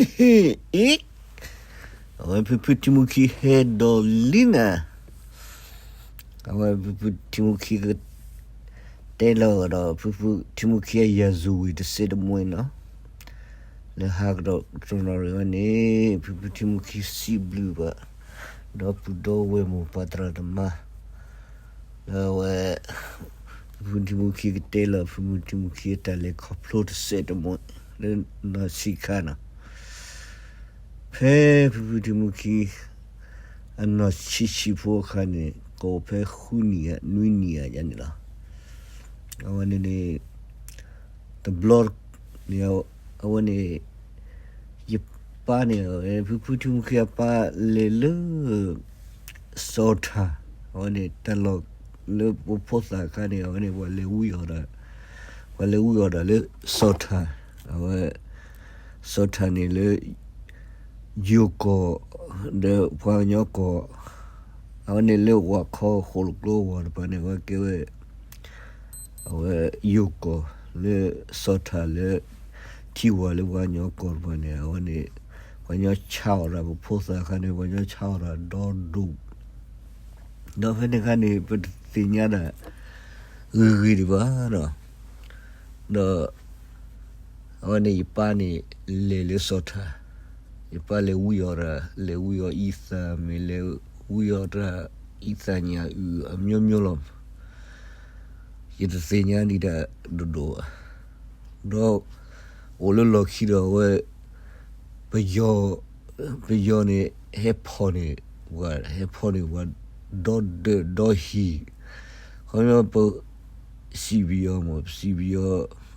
အံၤ, အဝဲဖုဖုထံမူခံဟဲဒိးလံနၤ, အဝဲဖုဖုထံမူခံက တဲလီၤဒီး ဖုဖုထံမူခံအယၤစူၤဝံၤတစဲးတမှဲနီၤ, လၢဟါကဒီးတနီၤရံၣ်ဝဲန့ၣ် ဖုဖုထံမူခံစံးဘျုးဘၣ် ဒီပုၢ်ဒီဝဲၢ်မိၢ်ပၢ်သရၣ်သမါ လၢအဝဲ ဖုဖုထံမူခံကတဲလီၤ ဖုဖုထံမူခံအတၢ်လဲၤခီဖျိတစဲးတမှဲ လၢနီၢ်ဆံးခါနီၤ, ဖဲဖုဖုထံမူခံ အနီၢ်ဆံးဆံးဖိအခါန့ၣ် ကအိၣ်ဖဲဃုနံၣ်ဧါ နွံနံၣ်ဧါယၤန့ၣ်လီၤ. အဝဲန့ၣ်န့ၣ် တဘျီန့ၣ် အဝဲန့ၣ် ယပၢ်န့ၣ် ဖုဖုထံမူခံအပၢ်လဲၤလၢ စီၤထၣ်, အဝဲန့ၣ်တၢ်လီၢ်လၢပဖိသၣ်အခါန့ၣ် အဝဲန့ၣ် ပှၤလဲၤဝံအီၤဒီး ပှၤလဲၤဝံအီၤဒီးလၢစီၤထၣ်, အဝဲ စီၤထၣ်န့ၣ်လၢ ယိၤကီၢ် ဒီးပှၤကညီကီၢ်, အဝဲန့ၣ်လၢဝၤခီဃိၣ်လိာ်ကျိဝၤတပၤန့ၣ် အဝဲကဲဝဲ အဝဲယိၤကီၢ်လၢစီၤထၣ်လၢ ထံဝၤလၢပှၤကညီကီၢ်တပၤန့ၣ် အဝဲန့ၣ် ပှၤကညီဆါအီၤတၢ် ပဖိသၣ်အခါန့ၣ် ပှၤကညီဆါအီၤတၢ်ဒီဒူၣ်, ဒီးဖဲန့ၣ်အခါန့ၣ် ပတသ့ၣ်ညါတၢ် ဂ့ၤဂ့ၤဒံးဘၣ်နီၤ, ဒီး အဝဲန့ၣ်ယပၢ်န့ၣ် လဲၤလၢစီၤထၣ်, ယပၢ်လဲၤဝံအီၤတၢ် လဲၤဝံအီၤအံသၣ်မ့ၢ် လဲၤဝံအီၤတၢ် အံသၣ်ညၣ်အုၣ်အမျိုးမျိုးလီၤ, ယတသ့ၣ်ညါဒံးတၢ်ဒိၣ်ဒိၣ်ဘၣ်, ဒီး အိၣ်လၢလီၢ်ခံဒီးအဝဲ ပယီၤ ပယီၤန့ၣ် ဟဲဖီၣ်န့ၢ်ပှၤ ဟဲဖီၣ်န့ၢ်ပှၤ ဒီဒၢးဒီဟံၣ်, ခီပညီပ စံးပယီၤမ့ၢ် ပစံးပယီၤ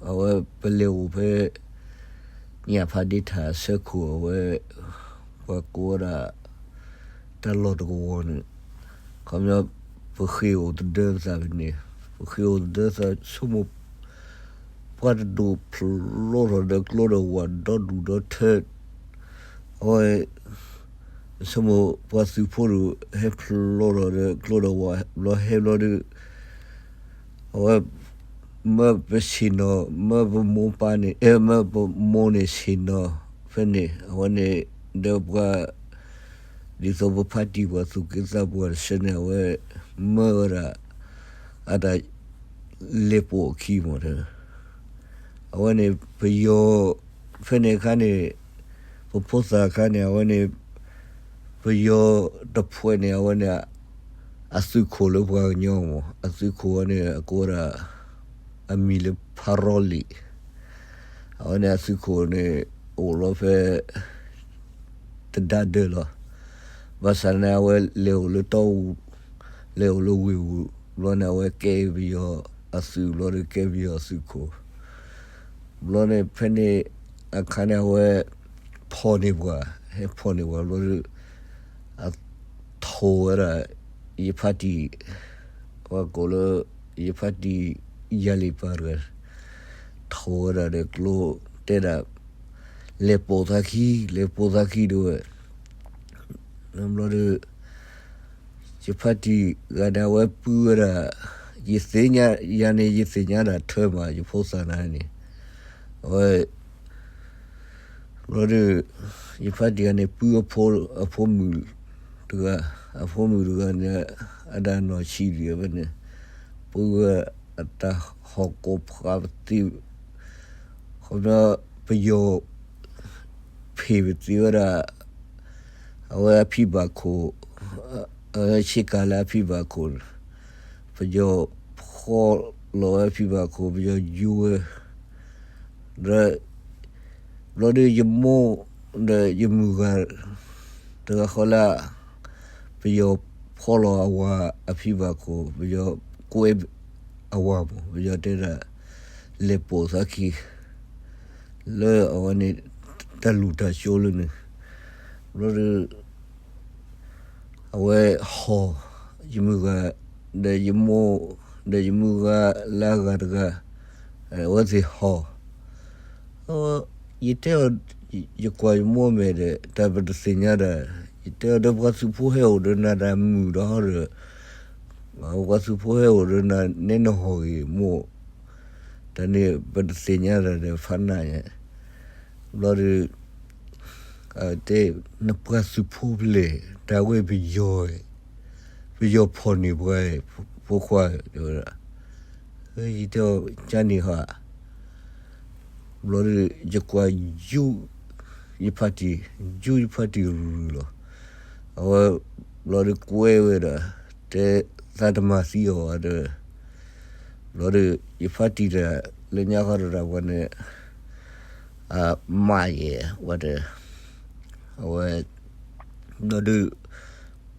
အဝဲပလဲၤအိၣ်ဖဲ ညၣ်ဖးဒ့ထၣ်အဆၢခိၣ်အဝဲ ပှၤကိးဝဲဒၣ် တၢ်လီၢ်တကဝီၤန့ၣ် ခီပညီ ပဃ့ၢ်အိၣ်သဒၢပသးဖဲန့ၣ် ပဃ့ၢ်အိၣ်သဒၢသး ဆိကမိၣ် ပှၤတဒိၣ်ဖျိထီၣ်ဒီးကျိဒီးဝၤဒီဒူၣ်ဒီထၢ အဝဲ ဆိကမိၣ်ပှၤသုးဖိတဒူၣ် ဟဲဖျိထီၣ်ဒီးကျိဒီးဝၤ ဘျီဟဲဘျီဒီး အဝဲ မၢပဆ့ၣ်နီၤ မၢပမိၢ်ပၢ်န့ၣ် အဲ မၢပမိၢ်န့ၣ်ဆ့ၣ်နီၤဖဲန့ၣ် အဝဲန့ၣ် ဒီးပှၤ ဒ်သိးပဖါတံၢ်ပှၤသူၣ်က့သးပှၢ်တဆၢန့ၣ် အဝဲ မၢဝဲဒၣ် အတၢ် လဲၤပိာ်အခံမ့ၢ် အဝဲန့ၣ် ပယီၤ ဖဲန့ၣ်အခါန့ၣ် ပဖိသၣ်အခါန့ၣ် အဝဲန့ၣ် ပယီၤတဖုန့ၣ် အဝဲန့ၣ် အသုးခိၣ်လၢပှၤကညီမ့ၢ် အသုးခိၣ်ဝဲန့ၣ် အကိးဝဲဒၣ် အမံၤလၢဖးရီလံာ် အဝဲန့ၣ်အသုးခိၣ်န့ၣ် အိၣ်လီၤဖဲ တဒါဒၢလီၤ. ဘၣ်ဆၣ်န့ၣ် အဝဲလဲၤအိၣ်လၢတီအူ လဲၤအိၣ်လၢဝ့ၢ်ပူၤ ဘျီန့ၣ် အဝဲကဲပယီၤအသုး ဘျီဒီးကဲပယီၤအသုးခိၣ် ဘျီန့ၣ် ဖဲန့ၣ်အခါန့ၣ် အဝဲ ဖီၣ်န့ၢ်ပှၤ ဟဲဖီၣ်န့ၢ်ပှၤဘျီဒီး အထိၣ်ဝဲဒၣ် ယဖါတံၢ် ပှၤကိးလၢ ယဖါတံၢ် ယၤလံၤပၤတဂၤ ထိၣ်ဝဲဒၣ်ဒီးကျိ တဲဒၣ် လဲၤပိာ်သးခံ လဲၤပိာ်သးခံဒၣ်ဝဲ ဘျီဒီး ယဖါတံၢ်ဂၤန့ၣ် အဝဲပုၢ်ဝဲဒၣ် ယသ့ၣ်ညါ ယၤန့ၣ် ယသ့ၣ်ညါဒၣ်ထၢမး ယဖိသၣ်နၤန့ၣ် အဝဲ ဘျီဒီး ယဖါတံၢ်ဂၤန့ၣ် ပုၢ်အဖိ အဖိမုၣ်တဂၤ အဖိမုၣ်တဂၤန့ၣ် အတၢ်နီၢ်ဆံးဒံးဝဲန့ၣ် ပုၢ်ဝဲအတၢ်ဟီၣ်ကိးဖးပသံ ခီပညီ ပယီၤ ဖ့ၣ်ပသံဝဲဒၣ် အဝဲအဖံဘၣ်ခိၣ် အဝဲဆ့ကၤလၢအဖံဘၣ်ခိၣ်န့ၣ် ပယီၤဖီၣ်လီၤဝဲအဖံဘၣ်ခိၣ် ပယီၤယူၤဝဲ ဒီး ဘျီဒီးယမိၢ် ဒီးယမုၢ်ဂၤ တဂၤဃီလၢ ပယီၤဖီၣ်လီၤအဝၤအဖံဘၣ်ခိၣ် ပယီၤကွဲအဝၤမး ပယီၤတဲဒၣ် လဲၤပိာ်သးခံ လၢအဝဲန့ၣ် တၢ်လူၢ်တၢ်ကၠိလၢန့ၣ် ဘျီဒီး အဝဲဟီၣ် ယမုၢ်ဂၤ ဒီးယမိၢ် ဒီးယမုၢ်ဂၤလၢအဂၤတဂၤ အဝဲသ့ၣ်ဟီၣ် ယတဲအီၤ ယကွၢ်ယမိၢ်မဲာ်ဒီး တၢ်ပတသ့ၣ်ညါဒီး ယတဲအီၤဒီးပှၤသုးဖိဟဲအိၣ်ဒီးနၤတၢ်မုာ်ဒီးဟီဒီး ပှၤသုးဖိဟဲအိၣ်ဒီးနၤနဲနဟီၣ်ဂ့ၤမိၢ် တၢ်န့ၣ်ပတသ့ၣ်ညါဒီးဒီးဖးနးညါ ဘျီဒီး တဲ, နပှၤသုးဖိဖဲလဲၣ်, တၢ်ဝဲပယီၤ, ပယီၤဖီၣ်န့ၢ်ပှၤ, ဖိခွါ, တဲဝဲဒၣ်, ယတဲအီၤကန့ၣ်ဟါ, ဘျီဒီး ယကွၢ်ယူၢ် ယဖါတံၢ်, ယူၢ်ယဖါတံၢ်ရုၢ်လီၤ. အဝဲ ဘျီဒီးကွဲဝဲဒၣ်, တဲသးတမၤသံအီၤဘၣ်ဒီး, ဘျီဒီး ယဖါတံၢ်တၢ် လၢညါဃီတရၣ်ပှၤန့ၣ် အမၤယဲၢ်ဝဲဒီး, အဝဲ ဘျီဒီး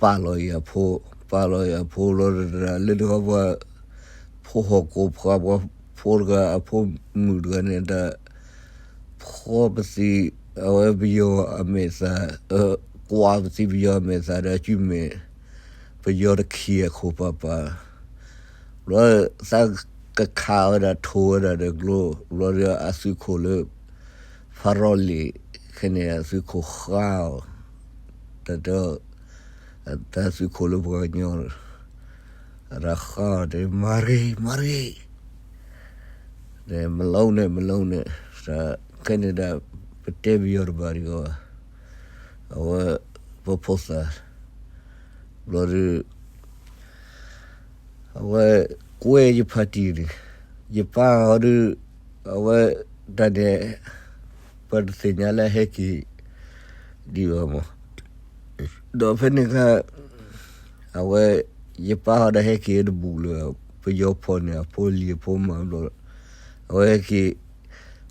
ပာ်လီၤယၤဖိ, ပာ်လီၤယၤဖိလီၤတရၣ် လၢတခီပှၤ ဖိဟီၣ်ခိၣ်ဖှၣ် ပှၤဖိတဂၤ အဖိမုၣ်တဂၤန့ၣ် တၢ်ဖီပသံး အဝဲပယီၤအမဲာ်သၣ်, ကွၢ်ပသံးပယီၤအမဲာ်သၣ်ဒီး အစုမဲာ် ပယီၤတခံအခိၣ်ပၤပၤ, ဘျီသးကခးဝဲဒၣ်ထိၣ်ဝဲဒၣ်ဒီးကျိ, ဘျီဒီးအသုးခိၣ်လၢ ဖးရီလံာ် ခဲန့ၣ် အသုးခိၣ်ဃါအီၤ, တၢ်တဲ တၢ်သုးခိၣ်လၢပှၤကညီ အတၢ်ဃါအီၤတဲ မၤရ့ မၤရ့, မလီၤန့ၣ် မလီၤန့ၣ်, ခဲန့ၣ်ဒၣ် ပတဲပယီၤတဘၣ်ဒံးအီၤဘၣ်, အဝဲ ပဖိသၣ်, ဘျီဒီး အဝဲကွဲယဖါတံၢ်န့ၣ်, ယပၢ်ဟီဒီး အဝဲတၢ်န့ၣ် ပှၤတသ့ၣ်ညါလၢဟဲက့ၤ ဒံးဘၣ်မး, ဒီးဖဲန့ၣ်အခါ အဝဲ ယပၢ်ဟီဒီးဟဲက့ၤတဘူၣ်လၢၤ, ပယီၤဖီၣ်န့ၢ်အဖိလံၤအဖိမါဘျီ, အဝဲဟဲက့ၤ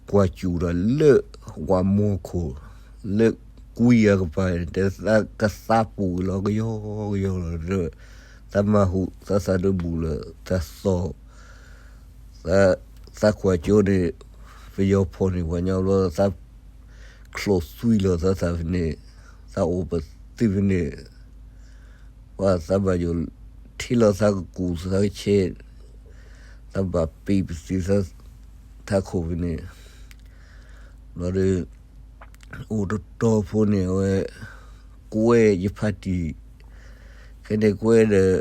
ကွၢ်စူၣ်ဒီးလၢ ဝၤမိၢ်ခိၣ် လၢကွံအကပၤန့ၣ် တဲသးကသးပူၤလီၤ ကယီကယီလီၤ, သးမၤဟူးသးသးတဘူၣ်လၢၤ, သးသီၣ် သးကွၢ်ကၠိန့ၣ် ပယီၤဖီၣ်န့ၢ်ပှၤညီဘျီ သးချိၣ်သွံလီၤသးသးဖဲန့ၣ်, သးအိၣ်ပသံဖဲန့ၣ်, ပှၤသးဘၣ်ယိၣ်ထံလီၤသးကကူၣ်သးကဆဲး, သးဘၣ်ပံးပသံး သးခိၣ်ဖဲန့ၣ်, ဘျီဒီး အိၣ်တတီၤဖိန့ၣ် အဝဲ ကွဲယဖါတံၢ်, ခဲန့ၣ်ကွဲဒီး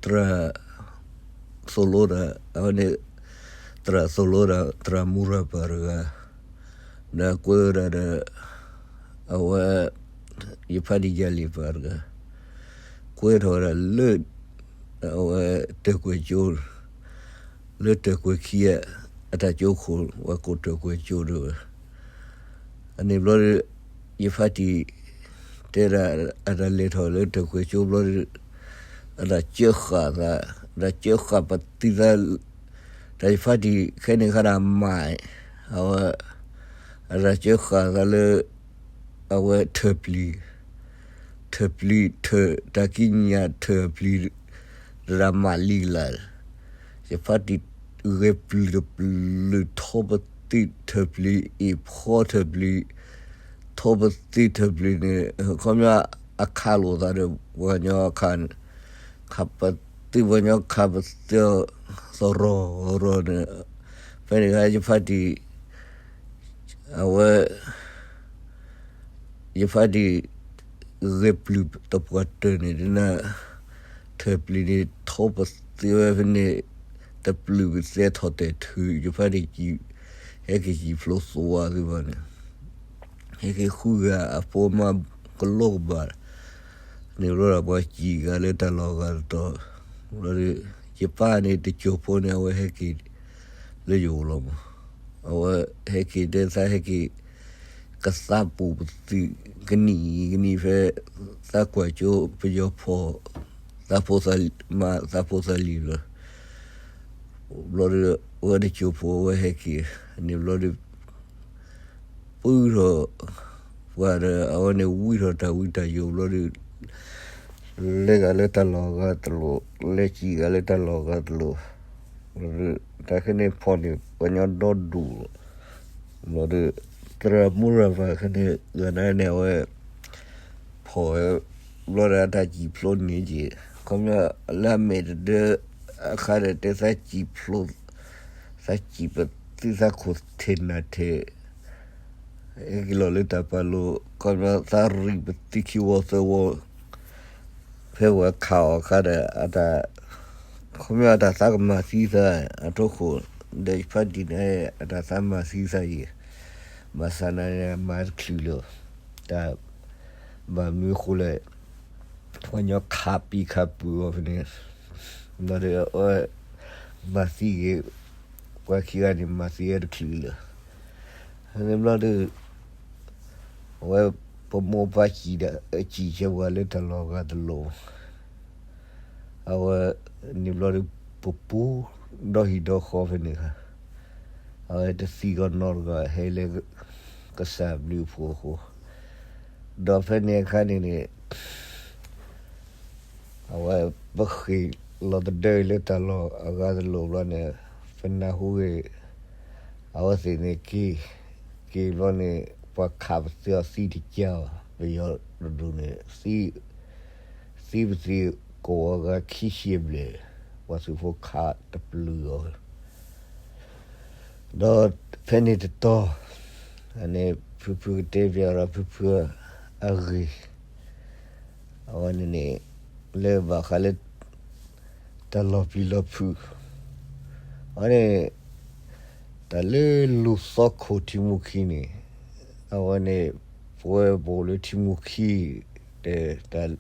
သရၣ်သိၣ်လိတၢ်, အဝဲန့ၣ် သရၣ်သိၣ်လိတၢ် သရၣ်မူရၤပၤတဂၤ, ဒီးကွဲဝဲဒၣ်ဒီး အဝဲ ယဖါတံၢ်ယၤလံၤပၤတဂၤ, ကွဲထီၣ်ဝဲဒၣ်လၢ အဝဲတၢၢ်ကွဲၢ်ကၠိ, လၢတၢၢ်ကွဲၢ်ခံဂၤ အတၢ်ကၠိခိၣ် ပှၤကိးတၢၢ်ကွဲၢ်ကၠိဒၣ်ဝဲ, အန့ၣ်ဘျီဒီး ယဖါတံၢ် တဲဒၣ် အတၢ်လဲၤထီၣ်လၢတၢၢ်ကွဲၢ်ကၠိဘျီဒီး အတၢ်ကၢဃာ်သး, အတၢ်ကၢဃာ်ပသံးသး, တၢ်ယဖါတံၢ်ခဲန့ၣ်ခါဒၣ်မၤ, အဝဲ အတၢ်ကၢဃာ်သးလၢ အဝဲထၢၣ်ပျံၤ, ထၢၣ်ပျံၤ ထၢၣ် တၢ်ကံးညာ်ထၢၣ်ပျံၤ တရၣ်မၤလံကလး, ယဖါတံၢ်ဂဲၤပျုၢ်တပျုၢ် ထီပသံးထၢၣ်ပျံၤ အ့ၣ်ဖီထၢၣ်ပျံၤ, ထီပသံးထၢၣ်ပျံၤန့ၣ် ခီပညီအခးလိာ်သးဒီး ပှၤကညီအခးန့ၣ်, ခးပသံး ပှၤကညီခးပသံး သရီၣ်ရီၣ်န့ၣ်, ဖဲန့ၣ်အခါ ယဖါတံၢ် အဝဲ ယဖါတံၢ် ဂဲၤပျုၢ်တပှၢ်တၢၢ်န့ၣ် ဒ်န့ၣ် ထၢၣ်ပျံၤန့ၣ် ထီပသံးဝဲဖဲန့ၣ် တပျုၢ်ပသံးထီၣ်တဲာ်ထုး ယဖါတံၢ် ဟဲက့ၤစံၣ်ဖျိသဝါသ့ၣ်တဖၣ်န့ၣ်, ဟဲက့ၤဃုဂၤအဖိမါကလိကဘၣ် န့ၣ်ဘျီဒီး ပှၤစံၣ်ဂၤလၢတၢ်လီၢ်ဂၤတတီၤ, ဘျီဒီး ယပၢ်န့ၣ်တစိၢ်ဖိန့ၣ် အဝဲဟဲက့ၤလၢယအိၣ်လီၤမး, အဝဲဟဲက့ၤတဲသးဟဲက့ၤ ကသးပူၤပသံး ကနံၣ်ကနံၣ်ဖဲ သးကွၢ်ကၠိပယီၤဖီၣ် သးဖိသးလံၤမး သးဖိသးလံၤလီၤ, ဘျီဒီး အဝဲတစိၢ်ဖိအဝဲဟဲက့ၤ န့ၣ်ဘျီဒီး ပုၢ်ထီၣ် ပှၤဒီး အဝဲန့ၣ်ဝံထီၣ်တၢ်ဝံတၢ်ယိာ်ဘျီဒီး လဲၤဂၤလၢတၢ်လီၢ်ဂၤတလိၣ် လဲၤစံၣ်ဂၤလၢတၢ်လီၢ်ဂၤတလိၣ်, ဘျီဒီး တၢ်ခဲန့ၣ်ဖီၣ်န့ၢ်ပှၤကညီဒီဒူၣ်လီၤ, ဘျီဒီး သရၣ်မူရၤပၤခဲန့ၣ် ဂၤန့ၣ်န့ၣ် အဝဲ ဖီၣ်ဝဲ ဘျီဒီးအတၢ်စံၣ်ဖျိန့ၢ်က့ၤ ခီပညီလၢအမဲာ်တဒၢ အခါဒီးတဲသးစံၣ်ဖျိ သးစံၣ်ပသံးသးခိၣ်ထဲနၢ်ထဲ ဟဲက့ၤလီၤလၢတၢ်ပာ်လိၤ ခီပညီသးရံၣ်ပသံးခံဝီသၢဝီ ဖဲပှၤခးအီၤအခါဒီး အတၢ် ခီပညီအတၢ်သးကမၤသံသး အထိၣ်ခိၣ် ဒီးယဖါတံၢ်န့ၣ် အတၢ်သးမၤသံသးအံၤ ဘၣ်ဆၣ်န့ၣ်မၤတချုးလၢၤ တၢ်ဘၣ်မနုၤအဃိလဲၣ်, ပှၤညီခးပံခးပုၢ်အီၤဖဲန့ၣ်, ဘျီဒီး အဝဲမၤသံဂ့ၤ, ပှၤခံဂၤန့ၣ် မၤသံဝဲတချုးလၢၤ. န့ၣ်ဘျီဒီး အဝဲပမိၢ်ပၢ်စံးဒီး စံးဆၢပှၤလၢတၢ်လီၢ်အဂၤတလိၤ အဝဲန့ၣ်ဘျီဒီး ပပူၤဒီဟံၣ်ဒီဃီဖဲန့ၣ်, အဝဲတသံကီးနီတဂၤ ဟဲလၢကစၢ်ဘျုးအဖှိၣ်အဃိ, ဒီးဖဲန့ၣ်အခါန့ၣ်န့ၣ် အဝဲပဃ့ၢ်လီၤသဒၢအံၤလၢတၢ်လီၢ်အဂၤတလိၤဘျီန့ၣ်, ပနၢ်ဟူဂ့ၤ အဝဲသ့ၣ်န့ၣ်က့ၤ, က့ၤဘျီန့ၣ် ပှၤခးပသံအီၤသံတကၢဘၣ်, ပယီၤတဒူၣ်န့ၣ် သံပသံကိးအဂၤခံဆံဘျဲၣ်, ပှၤသုးဖိခးတပျုာ်အီၤ ဒီးဖဲန့ၣ်တတီၤ, န့ၣ် ဖုဖုကတဲပၠးဒီးဖုဖုအဂ့ၢ်, အဝဲန့ၣ်န့ၣ် လၢဘၣ်ဃးလၢ တၢ်လီၤပျံၤလီၤဖုး, အဝဲန့ၣ် တၢ်လၢလူၤသီခိၣ်ထံမူခံန့ၣ်, အဝဲန့ၣ် ပဝဲပအိၣ်လၢထံမူခံ, တၢ်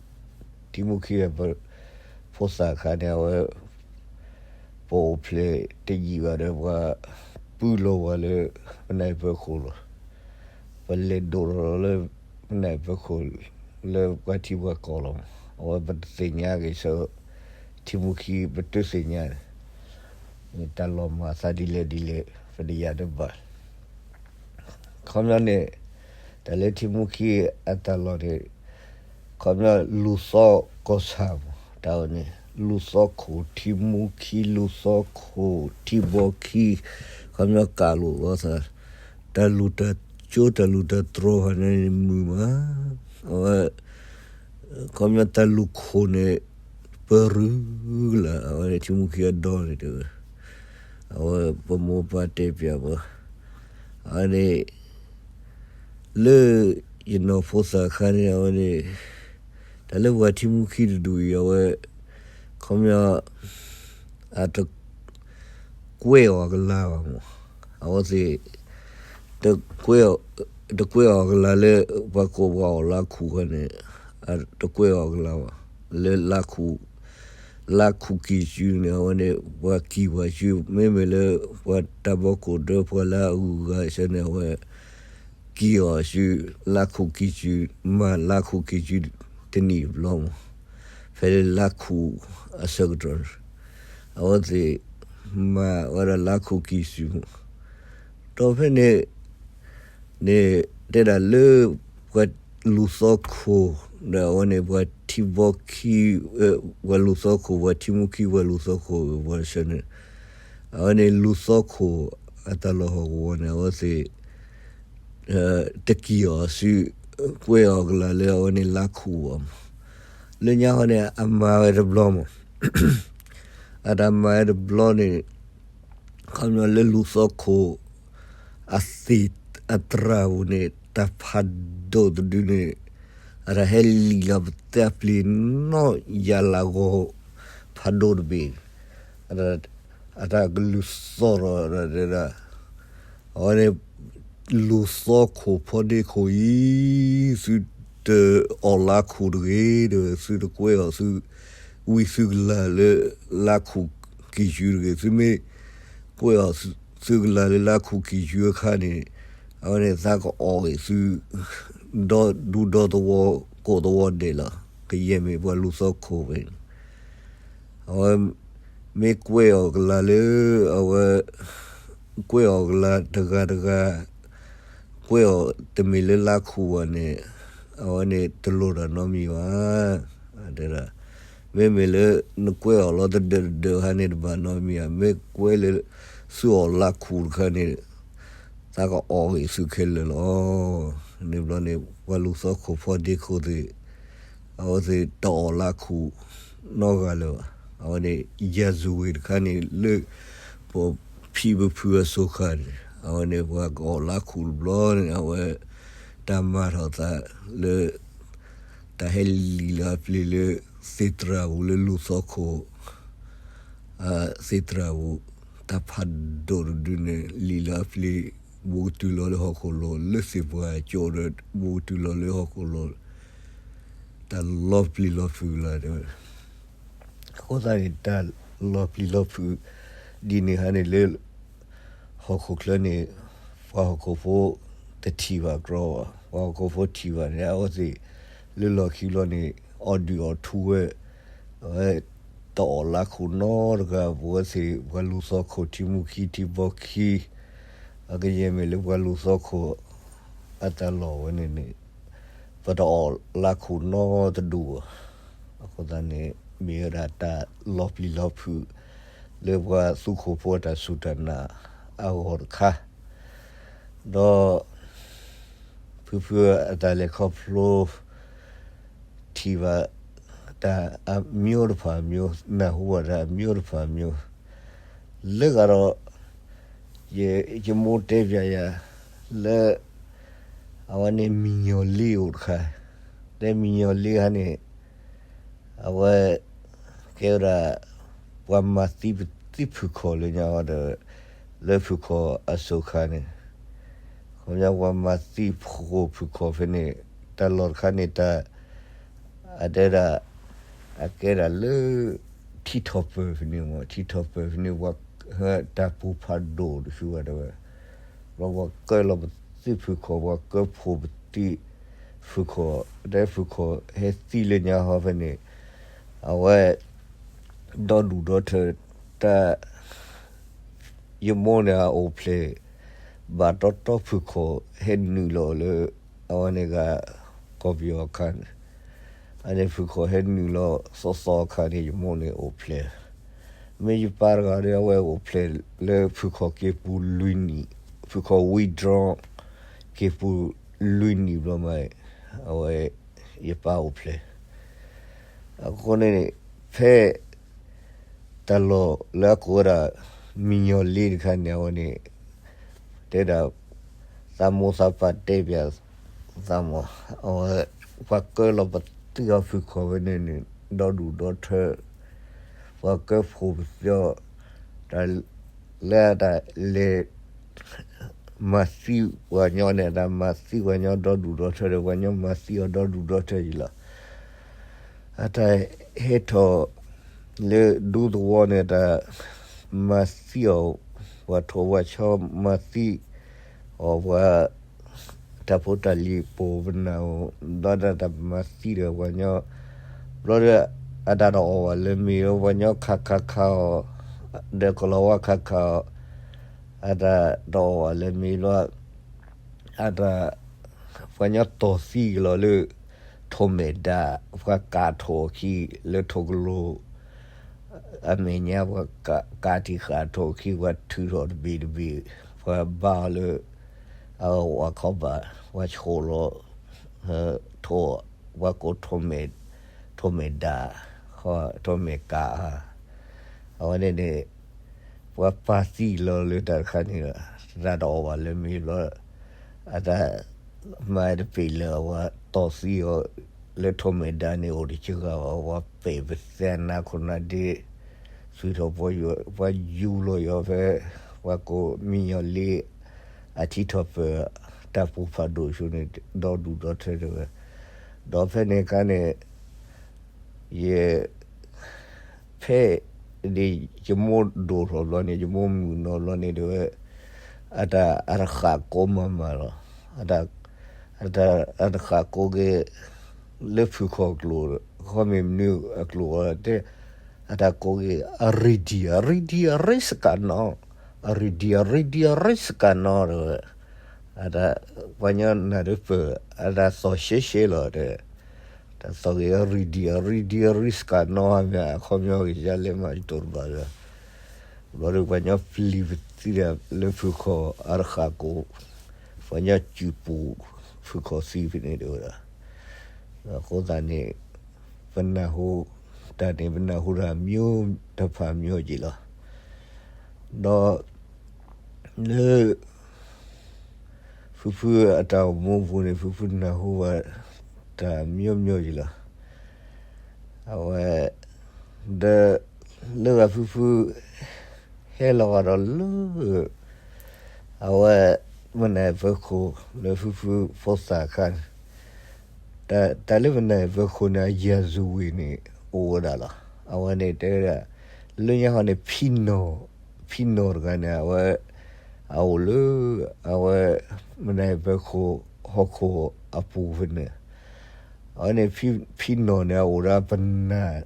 ထံမူခံ ဖိသၣ်အခါန့ၣ် အဝဲ ပအိၣ်ဖျဲၣ်တယံာ်ဘၣ်ဒီး ပှၤပူလီၤဝဲလၢ ပနၢ်ပၢၢ်ခိၣ်လီၤ. ပလဲၤဒိၣ်ထီၣ်လီၤလၢ ပနၢ်ပၢၢ်ခိၣ် လၢပှၤထံပှၤကီၢ်လီၤ. အဝဲပတသ့ၣ်ညါက့ၤဆၢ ထံမူခံ ပတသ့ၣ်ညါန့ၣ် တၢ်လီၤမၤသးဒ်လဲၣ်ဒ်လဲၣ် ပတယၤတဘၣ် ခီပညီန့ၣ် တၢ်လၢထံမူခံအတၢ်လီၢ်န့ၣ် ခီပညီလူၤသီကီၢ်ဆၣ်မး တၢ်ဝဲန့ၣ် လူၤသီခိၣ်ထံမူခံ လူၤသီခိၣ်ထံဘီခံ ခီပညီကးလိာ်သး တၢ်လူၤတၢ်ကၠိတၢ်လူၤတၢ်တြီၤဖဲန့ၣ်မုာ်မး အဝဲ ခီပညီတၢ်လူၤခိၣ်န့ၣ် ပရူၤကလာ် အဝဲန့ၣ်ထံမူခံအဒီန့ၣ်တဲဝဲ အဝဲပမိၢ်ပၢ်တဲပၠးပှၤ အဝဲန့ၣ် လၢယနီၢ်ဖိသၣ်အခါန့ၣ် အဝဲန့ၣ် တၢ်လၢပှၤထံမူခံတဒူၣ်အံၤ အဝဲ ခီပညီ အတ ကွဲးအီၤကလၤဘၣ်မး အဝဲသ့ၣ် တကွဲးအီၤကလၤလၢ ပှၤကိးပှၤအီၣ်လါခူၣ်ခါန့ၣ် တကွဲးအီၤကလၤဘၣ် လၢ လါခူၣ်ကံၢ်စုန့ၣ် အဝဲန့ၣ် ပှၤကံၢ်ပှၤစု မ့မ့ၢ်လၢ ပှၤတၢ်ဘီကိၣ်ဒၢ ပှၤလၢအဂုၤအဂၤဆၢန့ၣ် အဝဲ ကံၢ်အီၤစု လါခူၣ်ကံၢ်စု မၤလါခူၣ်ကံၢ်စု တနံၣ်တဘျီမး ဖဲလၢလါခူၣ်အဆၢကတီၢ်န့ၣ် အဝဲသ့ၣ် မၤဝဲဒၣ်လါခူၣ်ကံၢ်စုမး ဒီးဖဲန့ၣ် န့ၣ် တဲဒၣ်လၢ ပှၤလူၤသီခိၣ် ဒီးအဝဲန့ၣ် ပှၤထံဘီခံ ပှၤလူၤသီခိၣ် ပှၤထံမူခံ ပှၤလူၤသီခိၣ် ပှၤဆၢန့ၣ် အဝဲန့ၣ်လူၤသီခိၣ် အတၢ်လီၢ်ဟီၣ်ကဝီၤန့ၣ် အဝဲသ့ၣ် တကံၢ်အီၤစု ကွဲးအီၤကလၤလၢအဝဲန့ၣ်လါခူၣ်ဘၣ်မး လၢညါဃီန့ၣ် အမၤဝဲတဘျီမး အတၢ်မၤဝဲတဘျီန့ၣ် ခီပညီလၢလူၤသီခိၣ် အသ့ၣ်အတြၢ်ပူၤန့ၣ် တၢ်ဖးဒိၣ်တဒုန့ၣ် အတၢ်ဟဲလံာ်လီၤပသးပျ့ၤနီၢ်ယၤလၤဂီၤ ဖးဒိၣ်တဘ့ၣ် အတၢ်ကလုၢ်သီၣ်ထီၣ် တဲဒၣ် အဝဲန့ၣ် လူၤသီခိၣ်ဖီဒ့ခိၣ်အံၤ သုတအီၣ်လါခူၣ်တဂ့ၤ တဲဝဲ သုတကွဲးအီၤသု ဝံသုကလၤလၢ လါခူၣ်ကံၢ်စုတဂ့ၤ သုမ့ၢ်ကွဲးအီၤသုကလၤလၢလါခူၣ်ကံၢ်စုအခါန့ၣ် အဝဲန့ၣ်သးကအီၣ်ဂ့ၤသု ဒီဒူဒီသဝီကိးသဝီဒဲးလီၤ ကယဲၢ်မ့ၢ်ပှၤလူၤသီခိၣ်ဝဲန့ၣ် အဝဲ မ့ၢ်ကွဲးအီၤကလၤလၢ အဝဲ ကွဲးအီၤကလၤတဂၤတဂၤ ကွဲးအီၤတမ့ၢ်လၢလါခူၣ်ဘၣ်န့ၣ် အဝဲန့ၣ်တလိၣ်တၢ်နီတမံၤဘၣ် တဲဒၣ် မ့မ့ၢ်လၢနကွဲးအီၤလီၤတဒၢးတဒၢးခါန့ၣ်တဘၣ်နီတမံၤဘၣ် မ့ၢ်ကွဲးလၢ သုအီၣ်လါခူၣ်တခါန့ၣ် သးကအီၣ်ဂ့ၤသုခဲလၢာ်လီၤ. န့ၣ်ဘျီန့ၣ် ပှၤလူၤသီခိၣ်ဖီဒ့ခိၣ်သ့ၣ် အဝဲသ့ၣ်တအီၣ်လါခူၣ်နီတဂၤလၢၤဘၣ်. အဝဲန့ၣ် ယၤစူၤဝ့ၤတခါန့ၣ် လၢ ပဖံပဖုအစိၤခါန့ၣ် အဝဲန့ၣ်ပှၤကအီၣ်လါခူၣ်တဘျီန့ၣ် အဝဲ တၢ်မၤထီၣ်သးလၢ တၢ်ဟဲလံာ်လီၤအပျ့ၤလၢ သ့ၣ်တြၢ်ပူၤလၢလူၤသီခိၣ် သ့ၣ်တြၢ်ပူၤ တၢ်ဖးဒိၣ်တဒုန့ၣ် လံာ်လီၤအပျ့ၤ ဘူးကတုၤလီၤလၢဟီၣ်ခိၣ်လိၤ လၢသ့ၣ်ပှၢ်ကၠိဒီး ဘူးကတုၤလီၤလၢဟီၣ်ခိၣ်လိၤ တၢ်လီၤပျံၤလီၤဖုးလီၤတဲဝဲ. အဃိသတးန့ၣ် တၢ်လီၤပျံၤလီၤဖုး ဒ်န့ၣ်ဟါန့ၣ်လၢ ဟီၣ်ခိၣ်ချၢန့ၣ် ပှၤဟီၣ်ခိၣ်ဖိတထံၣ်ဘၣ်ကြီဘၣ်. ပှၤဟီၣ်ခိၣ်ဖိထံၣ်ဘၣ်န့ၣ် အဝဲသ့ၣ်လၢလီၢ်ခံဘျီန့ၣ် အီၣ်ဒုးအီၣ်ထူဝဲ, အဝဲတအီၣ်လါခိၣ်နီတဂၤ ပဝဲသ့ၣ် ပှၤလူၤသီခိၣ်ထံမူခံထံဘီခံ အကယဲၢ်မ့ၢ်လၢပှၤလူၤသီခိၣ် အတၢ်လီၢ်ဝဲန့ၣ်န့ၣ် ပတအီၣ်လါခိၣ်နီတဒူၣ်ဘၣ်. အဃိသတးန့ၣ် မ့ၢ်ဝဲဒၣ်တၢ်လီၤပျံၤလီၤဖုး လၢပှၤသူခိၣ်ဖိအတၢ်စူၢ်တၢ်နာ်အဂီၢ်တခါ, ဒီး ဖုဖုအတၢ်လဲၤခီဖျိ ထံၣ်ဘၣ်တၢ်အမျိုးတဖၣ်မျိုး, နၢ်ဟူဘၣ်တၢ်အမျိုးတဖၣ်မျိုး, လၢဂၤဒီး ယ ယမိၢ်တဲပၠးယၤ လၢ အဝဲန့ၣ်မံညီၤလ့အိၣ်တခါ, လၢမံညီၤလ့ခါန့ၣ် အဝဲ ကဲဝဲဒၣ် ပှၤမၤသံပသံဖုၣ်ခီၣ်လၢညါဒီး လၢဖုၣ်ခီၣ်အစိၤခါန့ၣ် ခီပညီပှၤမၤသံဖှိၣ်ဖုၣ်ခီၣ်ဖဲန့ၣ် တၢ်လီၢ်တခါန့ၣ် တၢ် အတဲဒၣ် အကဲဒၣ်လၢ ထံထီၣ်ပၢၢ်ဖဲန့ၣ်မ့ၢ် ထံထီၣ်ပၢၢ်ဖဲန့ၣ် ပှၤ တၢ်ပူၤဖးဒိၣ်တဆူဘၣ်တဲဝဲ, ဘျီပှၤကၢလီၤပသံဖုၣ်ခီၣ် ပှၤကၢဖှိၣ်ပသံဖုၣ်ခီၣ် တဲဖုၣ်ခီၣ်ဟဲသံလၢညါဟီဖဲန့ၣ် အဝဲ ဒီဒူၣ်ဒီထၢ တၢ် ယမိၢ်န့ၣ်အအိၣ်ဖျဲၣ် ဘၣ်တီတီဖုၣ်ခီၣ်ဟဲနုာ်လီၤလၢ အဝဲန့ၣ်ဂၤ ကီၢ်ပယီၤအခါန့ၣ် အန့ၣ်ဖုၣ်ခီၣ်ဟဲနုာ်လီၤသီသီအခါန့ၣ် ယမိၢ်န့ၣ်အိၣ်ဖျဲၣ်, မ့ၢ်ယပၢ်တဂၤဒီး အဝဲအိၣ်ဖျဲၣ်လၢဖုၣ်ခီၣ်က့ၤပူၤလွံၢ်နံၣ်, ဖုၣ်ခီၣ်ဝံဒြီ က့ၤပူၤလွံၢ်နံၣ်ဘျီမး အဝဲ ယပၢ်အိၣ်ဖျဲၣ် အဃိန့ၣ် ဖဲ တၢ်လီၢ်လၢအကိးဝဲဒၣ် မံညီၤလ့တခါန့ၣ် အဝဲန့ၣ် တဲဒၣ် သးမိၢ်သးပၢ်တဲပၠး သးမး အဝဲ ပှၤကၢလီၤပသံအီၤဖုၣ်ခီၣ်ဝဲန့ၣ်န့ၣ် ဒီဒူၣ်ဒီထၢ ပှၤကၢဖှိၣ်ပသံအီၤ တၢ်လၢတၢ်လဲၤ မၤသံပှၤညီန့ၣ် တၢ်မၤသံပှၤညီဒီဒူၣ်ဒီထၢဒီး ပှၤညီမၤသံအီၤဒီဒူၣ်ဒီထၢယံၤလီၤ. အတၢ်ဟဲထီၣ်လၢဒူသဝီန့ၣ် တၢ်မၤသံအီၤ ပှၤထိၣ်ပှၤဆီမၤသံအီၤ ပှၤ တၢ်ဖိတၢ်လံၤပိာ်ပနၢ်ဧိၤ ဘျီဒၣ်တၢ်မၤသံဒီးပှၤညီ ဘျီဒီး အတၢ်တအီၣ်ဘၣ်လၢမ့ၤလီၤ ပှၤညီခးခးခးအီၤ ဒီးကလီၤဝါခးခးအီၤ အတၢ်တအီၣ်ဘၣ်လၢမ့ၤဘျီ အတၢ် ပှၤညီတီၢ်သံကလီၤလၢ ထိၣ်မဲာ်ဒါ ပှၤကးထိၣ်အခံလၢထိၣ်ကလိၤ အမဲာ်ညါ ပှၤကးတံၢ်ဃာ်ထိၣ်အခံ ပှၤထုးထီၣ်တဘ့ၣ်တဘ့ၣ် ပှၤဘါအီၤလၢ အဝဲခီဘၣ် ပှၤဆိၣ်လီၤ ထိၣ် ပှၤကိး ထိၣ်မဲာ်ဒါ ထိၣ်မဲာ်ကး အဝဲန့ၣ်န့ၣ် ပှၤပာ်သံလီၤလၢတၢ်တခါန့ၣ်လီၤ. တၢ်တအီၣ်ဘၣ်လၢမ့ၤဘျီ အတၢ်မၤတပ့ၤလၢာ် ပှၤတီၢ်သံအီၤလၢထိၣ်မဲာ်ဒါန့ၣ် အိၣ်တစှၤဘၣ် ပှၤပဲာ်ပသဲနါခိၣ်နါဒ့ သွံၣ်ထီၣ်ပှၤယူၤ ပှၤယူၤလီၤယီၤဖဲ ပှၤကိးမံညီၤလ့ အထံထီၣ်ပၢၢ် တၢ်ပူၤဖးဒိၣ်ဆူန့ၣ် ဒီဒူၣ်ဒီထၢတဲဝဲ ဒီးဖဲန့ၣ်အခါန့ၣ် ယ ဖဲန့ၣ် ယမိၢ်ဒိၣ်ထီၣ်ဘျီန့ၣ် ယမိၢ်မုၣ်နီၢ်ဘျီန့ၣ်တဲဝဲ အတၢ်အတဃၣ်ကိးမၤမၤလီၤ. အတၢ်အတဃၣ်ကိးက့ၤ လၢဖုၣ်ခီၣ်ကျိာ် ခီမ့ၢ်မနုၤအကျိာ်တဲ အတၢ်ကိးက့ၤ အရံဒံၣ် အရံဒံၣ် အရံစကၤနီၤ အရံဒံၣ် အရံဒံၣ် အရံစကၤနီၤတဲဝဲ အတၢ် ပှၤညီနၢ်ဒုးပၢၢ် အတၢ်သီၣ်ရှဲရှဲလီၤတဲ တၢ်သီၣ်က့ၤအရံဒံၣ် အရံဒံၣ် အရံစကၤနီၤမ့ၢ် အခီပညီက့ၤယလဲၤမၤယတိၢ်တဘၣ်လၢ ဘျီဒီးပှၤညီပျံၤပသံဒီးလၢဖုၣ်ခီၣ်အတဃၣ်ကိး ပှၤညီစူၢ်ပူၤ ဖုၣ်ခီၣ်သံဖဲန့ၣ်တဲဝဲဒၣ် အဃိသတးန့ၣ် ပနၢ်ဟူ တၢ်န့ၣ် ပနၢ်ဟူတၢ်မျိုးတဖၣ်မျိုးက့ၤလီၤ. ဒီး လၢ ဖုဖုအတၢ်အိၣ်မူပူၤန့ၣ် ဖုဖုနၢ်ဟူဘၣ် တၢ်မျိုးမျိုးက့ၤလီၤ. အဝဲ ဒီး လၢဂၤဖုဖု ဟဲလီၤဂာ်ဒီးလၢ အဝဲ မနၤပၢၤခိၣ်လၢဖုဖုဖိသၣ်အခါန့ၣ်, တၢ်လၢမနၤပၢၤခိၣ်န့ၣ် အယၤစူၤဝ့ၤန့ၣ် အိၣ်ဝဲဒၣ်လီၤ. အဝဲန့ၣ်တဲဝဲဒၣ် လၢညါဟီန့ၣ် ဖံနီၢ်, ဖံနီၢ်တဂၤန့ၣ် အဝဲ အအိၣ်လၢ အဝဲ မနၤပၢၤခိၣ်ဟီၣ်ခိၣ်အပူၤဖဲန့ၣ်, အဝဲန့ၣ် ဖံနီၢ်န့ၣ် အအိၣ်ဒီးပနၢ်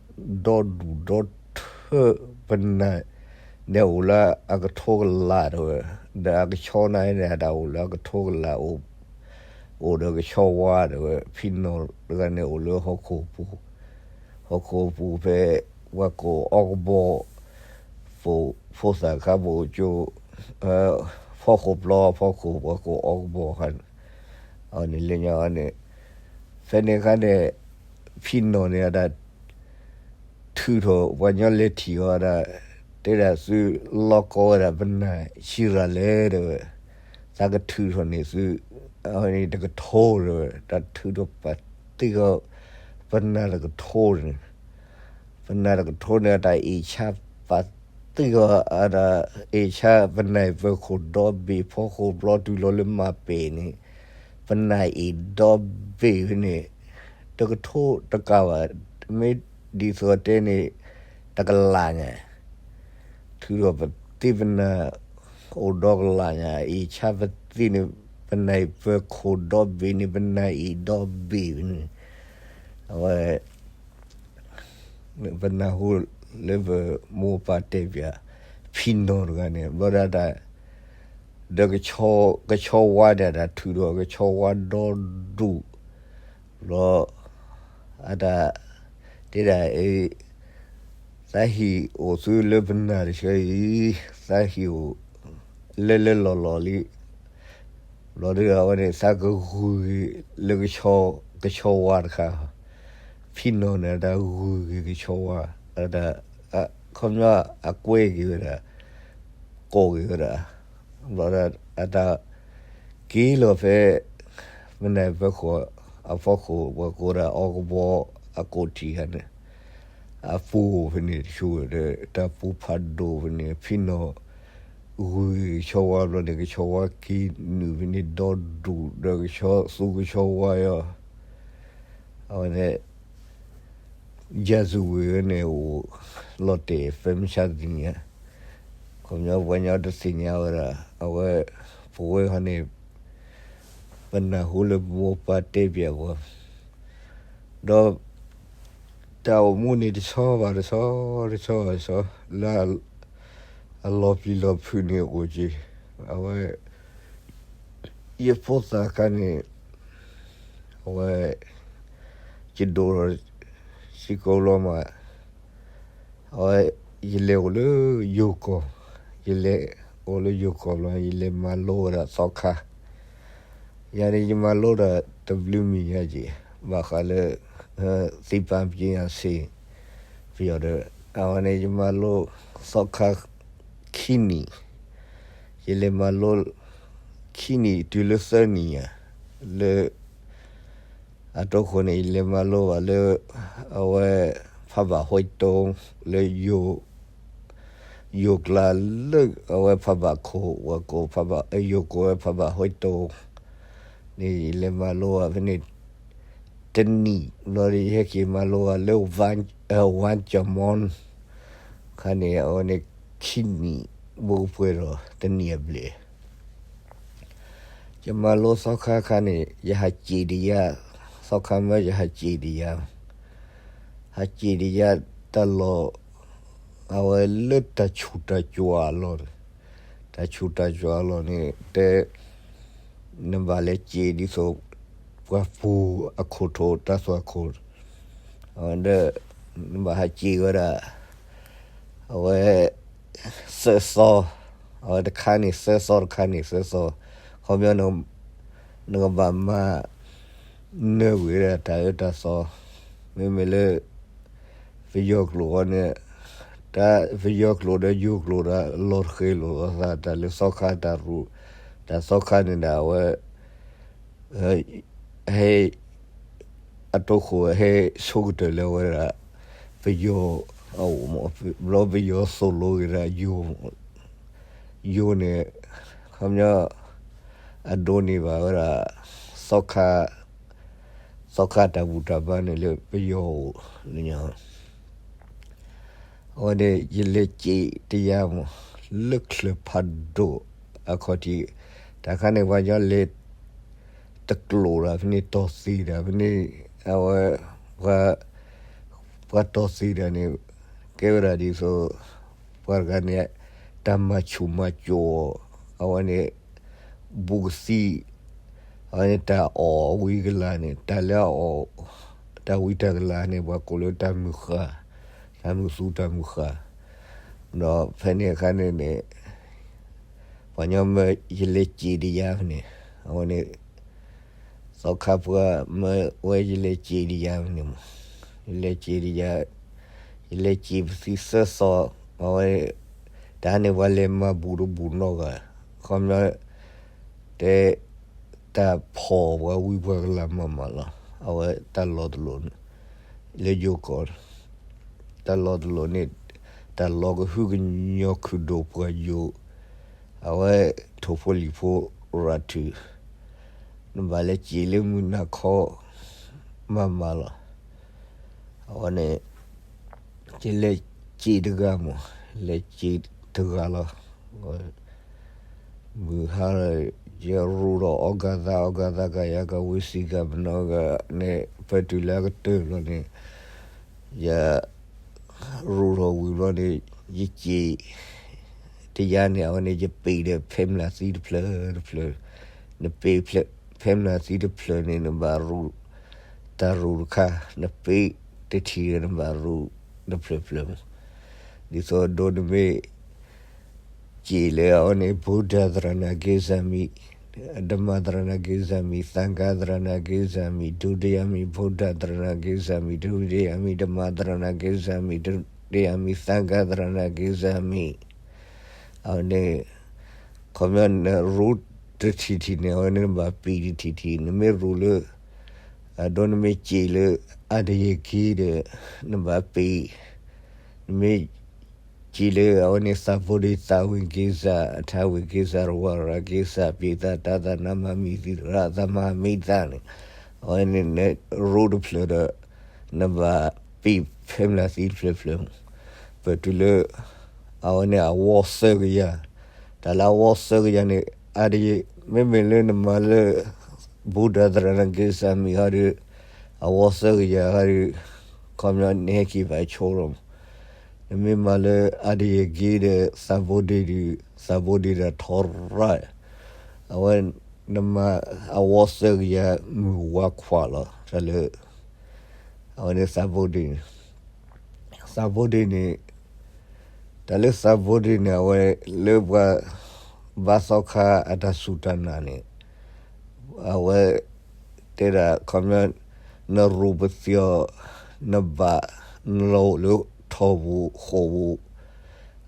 ဒီဒူၣ်ဒီထၢၣ်, ပနၢ်န့ၣ်အိၣ်လၢအကထိကလးတဲဝဲ, ဒီးအကဆီန့ၣ်န့ၣ် တၢ်အိၣ်လၢအကထိကလး အိၣ်ဒီးကဆီဝါတဲဝဲ, ဖံနီၢ်တဂၤန့ၣ်အိၣ်လၢဟီၣ်ခိၣ်ပူၤ, ဟီၣ်ခိၣ်ပူၤဖဲ ပှၤကိးအီကဘီ ဖိသၣ်ခါဘိၣ်ကၠိ ဖီခိၣ်ပျီဖီခိၣ် ပှၤကိးအီကဘီခါန့ၣ်, အန့ၣ်လၢညါန့ၣ် ဖဲန့ၣ်အခါန့ၣ် ဖံနီၢ်န့ၣ်အတၢ်ထုးထီၣ် ပှၤညီလဲၤထံၣ်အီၤဒၣ် တဲဒၣ်သုလီကီဝဲဒၣ်ပနၢ်ဆံးရၤလဲၣ်တဲဝဲ, သးကထုးထီၣ်န့ၢ်သု အန့ၣ်တကထိတဲဝဲ, တၢ်ထုးထီၣ်ပာ်တ့ၢ်အီၤ ပနၢ်တကထိန့ၣ် ပနၢ်တကထိန့ၣ် တၢ်အ့ၣ်ဆါပာ်တ့ၢ်အီၤ အတၢ်အ့ၣ်ဆါ ပနၢ်အ့ၣ်ပၢၤခိၣ်ဒီဘ့ၣ် ဖီခိၣ်ပျီတုၤလီၤလၢမၤပဲာ်န့ၣ် ပနၢ်အ့ၣ်ဒီဘ့ၣ်ဖဲန့ၣ် တကထိတကးဘၣ် မ့ၢ်ဒ်သိးတဲန့ၣ် တကလးညါ ထုးထီၣ်ပသ့ပနၢ် အိၣ်ဒီကလးညါ အ့ၣ်ဆါပသ့န့ၣ် ပနၢ်အ့ၣ်ပၢၤခိၣ်ဒီဘ့ၣ်န့ၣ် ပနၢ်အ့ၣ်ဒီဘ့ၣ်ဖဲန့ၣ် အဝဲ ပနၢ်ဟူလၢပမိၢ်ပၢ်တဲပၠး ဖံနီၢ်တဂၤန့ၣ် ဘျီဒၣ်တၢ် ဒီးကဆီဝါဒၣ်တၢ်ထုးဒီးကဆီဝါဒီဒူၣ် ဘျီ အတၢ် တဲဒၣ်အံၤ သးဟံၣ်အိၣ်သုလၢပနၢ်တဆၢအံၤ သးဟံၣ်အိၣ် လၢလၢလီၢ်လီၢ်လံ ဘျီဒုးအဝဲန့ၣ် သးကဂုာ်ဂ့ၤလၢ ကဆီဝါတခါ, ဖံနီၢ်န့ၣ် တၢ်ဂုာ်ဂ့ၤကဆီဝါ, တၢ် ခီပညီအကွဲက့ၤဝဲဒၣ်, ကိးက့ၤဝဲဒၣ်, ဘျီဒီး အတၢ်က့ၤလီၤဖဲ မနၤပၢၤခိၣ်အဖီခိၣ် ပှၤကိးဒၣ်အီကဘီအကိးထံးခါန့ၣ် အပူၤဖဲန့ၣ်တဆူၣ်ဒီး တၢ်ပူၤဖးဒိၣ်ဖဲန့ၣ် ဖံနီၢ် ဂုာ်ကဆီဝါဘျီန့ၣ် ကဆီဝါက့ၤနုာ်ဖဲန့ၣ် ဒီဒူၣ်ဒီးကဆီသူကဆီဝါအီၤ, အဝဲန့ၣ် ယၤစူၤဝ့ၤဝဲန့ၣ်အိၣ် လီၤတဲာ်ဖဲမုၢ်ဆါတနံၤညါ, ခီပညီပှၤညီတသ့ၣ်ညါဝဲဒၣ် အဝဲ ပဝဲဟီန့ၣ် ပနၢ်ဟူလၢပမိၢ်ပၢ်တဲပၠးပှၤ ဒီး တၢ်အိၣ်မူန့ၣ်တဆီဘၣ်တဆီ, တဆီဘၣ်တဆီ လၢအလီၤပျံၤလီၤဖုးန့ၣ်အိၣ်က့ၤ, အဝဲ ယဖိသၣ်ခါန့ၣ် အဝဲ ယဒိၣ်ထီၣ်စ့ၢ်ကီးလီၤမး, အဝဲ ယလဲၤအိၣ်လၢယိၤကီၢ်, ယလဲၤအိၣ်လၢယိၤကီၢ်လီၤ ယလဲၤမၤလိဝဲဒၣ်သီခါ, ယၤန့ၣ် ယမၤလိတၢ်တဘျုးမံၤညါက့ၤ ဘၣ်ဃးလၢ သ့ၣ်ပၣ်ပညၣ်စ့ၣ် ပယီၤဒီး အဝဲန့ၣ် ယမၤလိသီခါခံနံၣ်, ယလဲၤမၤလိ ခံနံၣ်တုၤလၢသၢနံၣ်ညါ, လၢ အတိခိၣ်န့ၣ် ယလဲၤမၤလိဘၣ်လၢ အဝဲ ဖးဘၣ်ဟွဲတိ လၢ ယိၤကျါလၢအဝဲဖးဘၣ်ခိၣ် ပှၤကိးဖးဘၣ် ယိၤကိးဝဲဖးဘၣ်ဟွဲတိ န့ၣ် ယလဲၤမၤလိဘၣ်ဖဲန့ၣ် တနံၣ်ဘျီဒီး ယဟဲက့ၤမၤလိဘၣ်လၢ ဝါကမီ ခါန့ၣ် အဝဲန့ၣ်ခံနံၣ် ဘိကပှဲၤဒီးတနံၣ်အဘျဲၣ် ယမၤလိသီခါခါန့ၣ် ယဟးစံၣ်တယါ, သီခါမ့ၢ်ယဟးစံၣ်တယါ, ဟးစံၣ်တယါတၢ်လီၢ် အဝဲလၢတၢ်ဆူၣ်တၢ်စှၤအလီၢ်, တၢ်ဆူၣ်တၢ်စှၤအလီၢ်န့ၣ် တဲ နဘၣ်လဲၤစံၣ်ဒ်သိး ပှၤပူၤအခိၣ်ထိး တၢ်သွၣ်ခိၣ်, အဝဲဒီး နဘၣ်ဟးစံၣ်ဝဲဒၣ် အဝဲ သၢသီ, အဝဲတခါန့ၣ်သၢသီ တခါန့ၣ်သၢသီ, ခီပညီ နကဘၣ်မၤ နၢၤကွံာ်ဝဲဒၣ်တၢ်အၢတၢ်သီ, မ့မ့ၢ်လၢ ပယီၤကျိာ်အီၤန့ၣ်, တၢ်ပယီၤကျိာ်ဒီးယိၤကျိာ်ဒီး လီၤတဃဲၤလိာ်အသး တၢ်လၢသီခါတၢ်ရူး, တၢ်သီခါန့ၣ်ဒၣ်အဝဲ ဟဲ အတိခိၣ်ဟဲဆိကတၢၢ်လၢဝဲဒၣ် ပယီၤအအိၣ်မး, ဘျီပယီၤသိၣ်လိက့ၤဒၣ် ယိၤန့ၣ် ခီပညီ အ အဒိးန့ၢ်ဘၣ်ဝဲဒၣ် သီခါ, သီခါတၢ်ဘူၣ်တၢ်ဘါန့ၣ်လၢပယီၤအိၣ်လၢညါ အဝဲန့ၣ် ယလဲၤစံးတယါမး လၢချၢၣ်ဖးဒိၣ်အခီၣ်ထံး တၢ်ခါန့ၣ် ပှၤကညီလဲၤတကျိာ်ဒီး ဖဲန့ၣ်တီၢ်သံတၢ် ဖဲန့ၣ် အဝဲ ပှၤ ပှၤတီၢ်သံတၢ်န့ၣ် ကဲဝဲဒၣ်ဒ်သိး ပှၤတဂၤန့ၣ် တၢ်မၤဆူၣ်မၤစိး အဝဲန့ၣ် ဘူးကသံ အဝဲန့ၣ် တၢ်အီၣ်ဝံၤကလၤန့ၣ် တၢ်လၢအအီၣ် တၢ်ဝံၤတၢ်ကလၤန့ၣ် ပှၤကိးလၢတၢ်မုၢ်ဃၢ်, တၢ်မုၢ်သူတၢ်မုၢ်ဃၢ်, ဒီးဖဲန့ၣ်အခါန့ၣ်န့ၣ် ပှၤကညီမၢယလဲၤစံးတယါဖဲန့ၣ် အဝဲန့ၣ် သီခါပှၤမၢဝဲယလဲၤစံးတယါဖဲန့ၣ်မး, ယလဲၤစံးတယါ, ယလဲၤစံးပသံသၢသီ, အဝဲ တၢ်န့ၣ်ပှၤလဲၤမၤဘူၣ်တဘူၣ်နီတဂၤ, ခီပညီ တဲ တၢ်ဖီၣ်ပှၤဝံပှၤကလၤမၤမးလီၤ. အဝဲတၢ်လီၢ်တလီၢ်န့ၣ် လၢယိၤကီၢ် တၢ်လီၢ်တလီၢ်န့ၣ် တၢ်လီၢ်ကဟုကညီၤခုၣ်ဒိၣ်ပှၤယိၤ, အဝဲထိၣ်ဖိလံၣ်ဖိရၤထုး, နဘၣ်လဲၤစံးလၢမုၢ်နၤခီ မၤမးလီၤ. အဝဲန့ၣ် ယလဲၤစံးတဂၤမး, လဲၤစံးတဂၤလီၤ. မုၢ်ဟါလီၤ ယရူးထီၣ်အီကၤသး အီကၤသးကယၤကဝ့ၤစံးကၤပနီၣ်ဂၤန့ၣ် ပတုၤလၢအကတၢၢ်ဘျီန့ၣ် ယ ရူးထီၣ်ဝံၤဘျီန့ၣ် ယစံး တယါန့ၣ် အဝဲန့ၣ် ယပ့ၤဒီးဖဲမျၢ်သံတဖျၢၣ်တဖျၢၣ်, နပ့ၤဖဲမျၢ်သံတဖျၢၣ်န့ၣ် နဘၣ်ရူး တၢ်ရူးတခါ, နပ့ၤတထံၣ်ဒီးနဘၣ်ရူးတဖျၢၣ်ဖျၢၣ်မး, ဒ်သိးဒိနမ့ၢ် စံးလၢအဝဲန့ၣ် ဗုဒ္ဓသရဏဂံၢ်စၢမံၤ, ဓမ္မသရဏဂံၢ်စၢမံၤ, သံဃသရဏဂံၢ်စၢမံၤ, ဒုတိယံ ဗုဒ္ဓသရဏဂံၢ်စၢမံၤ, တတိယံ ဓမ္မသရဏဂံၢ်စၢမံၤ, တတိယံ သံဃသရဏဂံၢ်စၢမံၤ, အဝဲန့ၣ် ခီပညီနရူးတထံၣ်ထံၣ်န့ၣ် အဝဲန့ၣ်နဘၣ်ပ့ၤတထံၣ်ထံၣ်, နမ့ၢ်ရူးလၢ အဒိနမ့ၢ်စံးလၢ အါတယ့ၢ်က့ဒီး နဘၣ်ပ့ၤ, နမ့ၢ် စံးလၢအဝဲန့ၣ် သးဘိဒ့ သးဝ့ၢ်က့စၢ် အထါဝ့ၢ်က့စၢ် ရဝၤရၤက့စၢ် ပ့ၤသးတၤသး နမၤမံၤသံရၤ သးမၤမံသးန့ၣ်, အဝဲန့ၣ်နရူးတဖျၢၣ်ဒီး နဘၣ်ပ့ၤဖဲမျၢ်သံတဖျၢၣ်ဖျၢၣ်, ပတုၤလၢ အဝဲန့ၣ်အဝီသၢကယၤ, တၢ်လၢအဝီသၢကယၤန့ၣ် အါတယ့ၢ် မ့မ့ၢ်လၢနမၤလၢ ဗုဒ္ဓသရဏဂံၢ်စၢမံၤဟီဒီး အဝီသၢကယၤဟီဒီး ခီပညီနဟဲက့ၤဘၣ်ဆိလီၤမး, နမ့ၢ်မၤလၢအါတယ့ၢ်က့ဒီး သးဘိဒ့ဒီး သးဘိဒ့ဒီးထီရၤ, အဝဲနမၤအဝီသၢကယၤမုၢ်ဝါခွါလီၤ, တၢ်လၢ အဝဲန့ၣ်သးဘိဒ့န့ၣ် သးဘိဒ့န့ၣ် တၢ်လၢသးဘိဒ့န့ၣ် အဝဲလၢပှၤဘါသီခါအတၢ်စူၢ်တၢ်နာ်န့ၣ် အဝဲတဲဒၣ်ခီပညီ နရူးပသံးအီၤ နဘၣ်နလီၤအိၣ်လၢထီၣ်ပူၤဃိာ်ပူၤ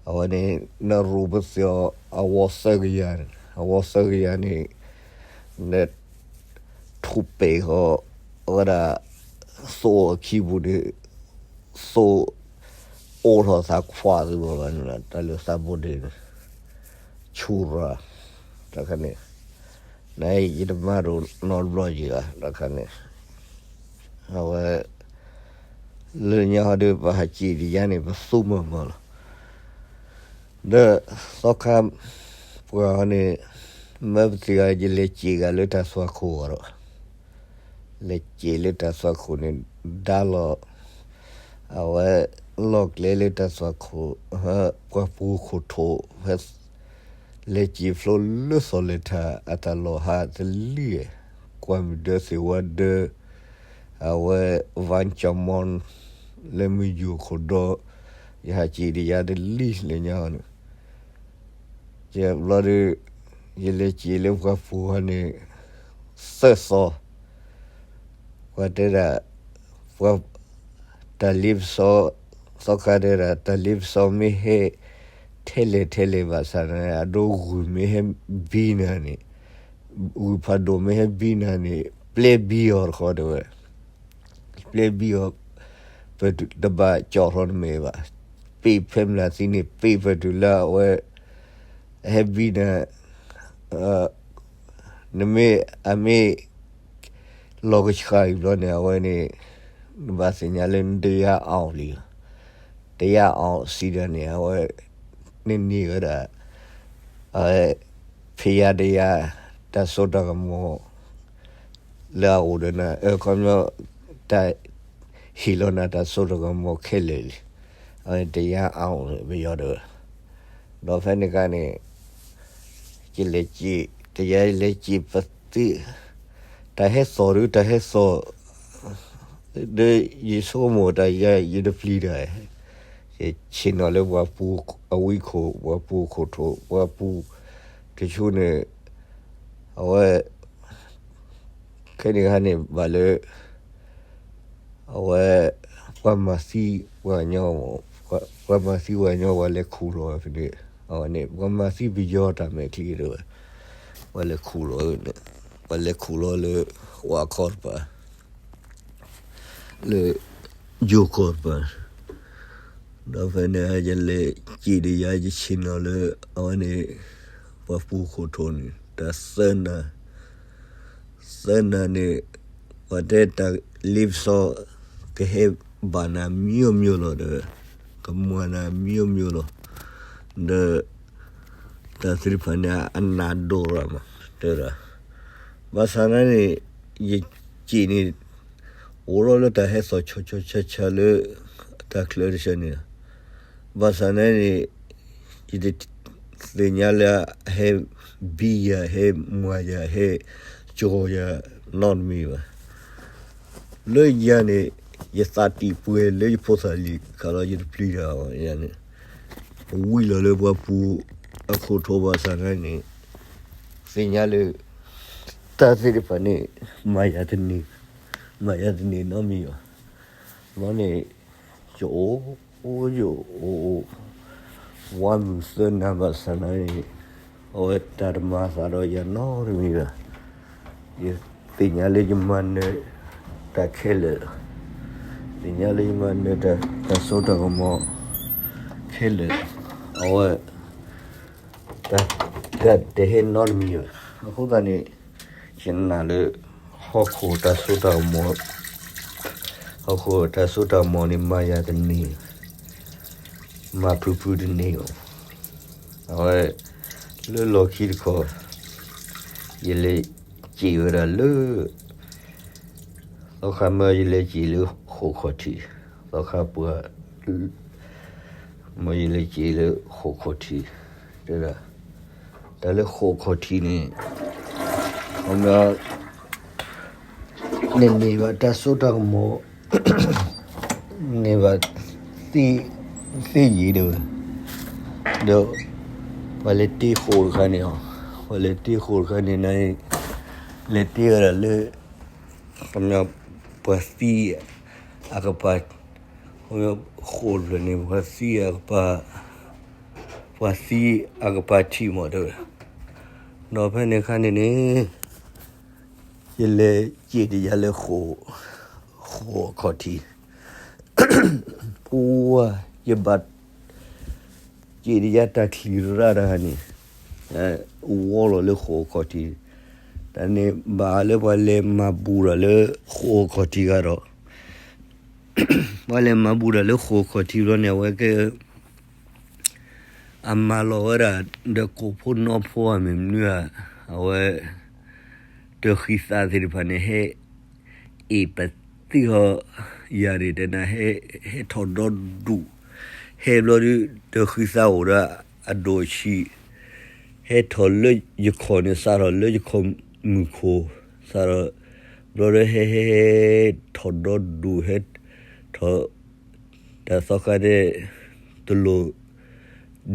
အဝဲန့ၣ် နရူးပသံးအီၤ အဝီသၢကယၤန့ၣ် အဝီသၢကယၤန့ၣ် န ထူးပဲာ်ဃီ အဝဲဒၣ် သိအခံပူၤန့ၣ် သိ အိၣ်ထီၣ်သးခွါသုဘၣ်ဘၣ်န့ၣ်လီၤ တၢ်လၢသးဘိဒ့န့ၣ် ဆူၣ်ရၤ တၢ်ခါန့ၣ် နယတမၤဒိၣ်နီတဘျီယံၤဘၣ် တၢ်ခါန့ၣ် အဝဲ လၢညါဟီဒီး ပဟးစံၣ်တယါန့ၣ် ပသူမၤမၤလီၤ ဒီးသီခါ ပှၤဟီန့ၣ် မၢပသံးဂၤ ယလဲၤစံၣ်ဂၤလၢတၢ်သွၣ်ခိၣ်အီၤဒီး လဲၤစံၣ်လၢတၢ်သွၣ်ခိၣ်န့ၣ် ဒါလီၤ အဝဲ လီၢ်ကျဲလၢတၢ်သွၣ်ခိၣ် ပှၤပူၤခိၣ်ထိၣ် ဖဲ လဲၤစံၣ်ဖျိလၢသီၣ်လဲၤထၢ် အတၢ်လီၢ်ဟးတလံၣ် ကွၢ်မုၢ်ဒၢသ့ၣ်ဝါဒၢ အဝဲ ဝါကၠီမီ လၢမုၢ်ယူၢ်ခိၣ်ဒီ ယဟးစံၣ်တယါတလံၣ်လၢညါန့ၣ် ယဘျီဒီး ယလဲၤစံၣ်လၢပှၤပူၤဟီန့ၣ် သၢသီ ပှၤတဲဒၣ် ပှၤ တၢ်လ့ပစီ သီခါတဲဒၣ် တၢ်လ့ပစီမ့ၢ်ဟဲ ထဲလဲၣ်ထဲလဲၣ်ဘၣ်ဆၣ်န့ၣ် အဒိဂုၢ်မ့ၢ်ဟဲဘံနၤန့ၣ် ဂုၢ်ဖးဒိၣ်မ့ၢ်ဟဲဘံနၤန့ၣ် ပျဲဘံအီၤတခီတဲဝဲ ပျဲဘံအီၤ ပတဘၣ်ကၠီၣ်ထီၣ်နမဲာ်ဘၣ် ပ့ၢ်ဖဲမျၢ်သံန့ၣ် ပ့ၢ်ပတုၤလၢအဝဲ ဟဲဘံနၤ အ နမ့ၢ်အမ့ၢ် လီၤကဆှၣ်အံၤဘျီန့ၣ် အဝဲန့ၣ် နဘၣ်သ့ၣ်ညါလၢနတယါအီၤလံ, တယါအီၤစံးဒၣ်န့ၣ် အဝဲ နန့ၢ်ဝဲဒၣ် အဝဲ ဖံးယါတယါ တၢ်စိတၢ်ကမီၤ လၢအအိၣ်ဒီးနၤ အခီပညီ တၢ်ဟ့ၣ်လီၤနၤတၢ်စိတၢ်ကမီၤခဲလၢာ်လံ. အဝဲတယါအီၤန့ၣ် ပယီၤဒီး ဒီးဖဲန့ၣ်အခါန့ၣ် ယလဲၤစံး တယါလဲၤစံးပသ့ တၢ်ဟဲသီၣ်ဒု တၢ်ဟဲသီၣ် ဒီးယဆိကမိၣ်တၢ်ယါ ယတပျံၤတၢ်, ယဆ့ၣ်နီၤလၢပှၤပူၤအဝံခိၣ် ပှၤပူၤခိၣ်ထိၣ် ပှၤပူၤတဆူန့ၣ် အဝဲ ခဲန့ၣ်ခါန့ၣ်ဘၣ်လၢ အဝဲ ပှၤမၤသံပှၤကညီ ပှၤမၤသံပှၤကညီ ပှၤလဲၤခူၣ်လီၤဖဲန့ၣ်, အဝဲန့ၣ် ပှၤမၤသံပယီၤတၢ်မဲာ်ချံဒီး ပှၤလဲၤခူၣ်လီၤန့ၣ် ပှၤလဲၤခူၣ်လီၤလၢ ဝါခီတပၤ လၢ ယိၤကီၢ်တပၤ, ဒီးဖဲန့ၣ် ယလဲၤစံးဒီးယၤ ယဆ့ၣ်နီၤလၢ အဝဲန့ၣ် ပှၤပူၤခိၣ်ထိၣ်န့ၣ် တၢ်သၢနၤ သၢနၤန့ၣ် ပှၤတဲတၢ်လ့ပစီ ကဟဲဘၣ်နၤမျိုးမျိုးလီၤဒီး ကမၤနၤမျိုးမျိုးလီၤ, ဒီး တၢ်သ့ၣ်တဖၣ်န့ၣ် အနၢ်ဒိၣ်ရၣ်မး တဲဒၣ်, ဘၣ်ဆၣ်န့ၣ် ယစံးန့ၣ် အိၣ်ထီၣ်လၢတၢ်ဟဲသီၣ်ဆီဆီဆီဆီလၢ တၢ်ချၢတဆၢန့ၣ်လီၤ. ဘၣ်ဆၣ်န့ၣ်န့ၣ် ယတသ့ၣ်ညါလၢအဟဲဘံယၤ ဟဲမၤယၤ ဟဲကၠီၤယၤနီတမံၤဘၣ်. လၢယၤန့ၣ် ယသးတံၢ်ပှဲၤလၢယဖိသၣ်လံၤခါလီၤ ယတပျံၤတၢ်အီၤယၤန့ၣ်, ဝံလီၤလၢပှၤပူၤအခိၣ်ထိၣ်ဘၣ်ဆၣ်န့ၣ်န့ၣ် သ့ၣ်ညါလၢ တၢ်သ့ၣ်တဖၣ်န့ၣ် မၤယၤတန့ၢ်, မၤယၤတန့ၢ်နီတမံၤဘၣ်. ဘျီန့ၣ် ယအိၣ် ယအိၣ် ဝါမုၢ်သၢနၤဘၣ်ဆၣ်န့ၣ် အဝဲတၢ်တမၤအသးဒီးယၤနီတမံၤဘၣ်. ယသ့ၣ်ညါလၢယမၤနၢၤတၢ်ခဲလၢာ်, သ့ၣ်ညါလၢယမၤနၢၤတၢ်စိတၢ်ကမီၤခဲလၢာ်, အဝဲ တၢ်တဟဲနီတမံၤဘၣ်. အဃိသတးန့ၣ် ယနာ်လၢ ဟီၣ်ခိၣ်တၢ်စိတၢ်ကမီၤ ဟီၣ်ခိၣ်တၢ်စိတၢ်ကမီၤန့ၣ် မၤယၤတန့ၢ်, မၤဖုးဖုးတန့ၢ်ဘၣ်. အဝဲ လၢလီၢ်ခံတခီ ယလဲၤစံးဝဲဒၣ်လၢ သီခါမၢယလဲၤစံးလၢဃိာ်ခီၣ်ထံး, သီခါပှၤ မၢယလဲၤစံးလၢဃိာ်ခီၣ်ထံး, တဲဒၣ် တၢ်လၢဃိာ်ခီၣ်ထံးန့ၣ် ခီမၢ န့ၣ်န့ၢ်ဘၣ်တၢ်စိတၢ်ကမီၤ န့ၢ်ဘၣ် သ့ၣ်ယံၤဒၣ်ဝဲ, ဒီး ပှၤလဲၤတ့ဃိာ်တခါန့ၣ်အီၤ, ပှၤလဲၤတ့ဃိာ်တခါန့ၣ်န့ၣ် လဲၤတ့ဝဲဒၣ်လၢ ခီမၢ ပှၤသံအကပၤ, ခီမၢ ဃိာ်တဖျၢၣ်န့ၣ် ပှၤသံအကပၤ, ပှၤသံအကပၤထံးမးတဲဝဲ, ဒီးဖဲန့ၣ်အခါန့ၣ်န့ၣ် ယလဲၤစံးတယၤလၢ ဃိာ်ခီၣ်ထံး, ပှၤ ယဘၣ် စံးတယၤတၢ်ချံၣ်ရၣ်တခါန့ၣ် ဝီလီၤလၢဃိာ်ခီၣ်ထံး, တၢ်န့ၣ်ဘၣ်လၢပှၤလဲၤမၤဘူးတၢ်လၢဃိာ်ခီၣ်ထံးဂၤဒီး ပှၤလဲၤမၤဘူးတၢ်လၢဃိာ်ခီၣ်ထံးဘျီန့ၣ် အဝဲက အမၤလီၤဝဲဒၣ် ဒီးကိးဖိနီဖိဧါ မ့ၢ်မနုၤဧါ, အဝဲ တဃံသးသ့ၣ်တဖၣ်န့ၣ် ဟဲအ့ၣ်ပသံၣ်ဃီ ယၤန့ၣ် တနၤ ဟဲထီၣ်ဒီဒူၣ်, ဟဲဘျီဒုး တဃံသးအိၣ်ဒီးအဒိၣ်အဆံး, ဟဲထီၣ်လၢယခီၣ်န့ၣ် စးထီၣ်လၢယခီၣ်မုၢ်ခိၣ်, စးထီၣ် ဘျီဒီး ဟဲ ဟဲ ဟဲထီၣ်ဒီဒူၣ် ဟဲထီၣ် တၢ်သီခါန့ၣ် တလိၣ်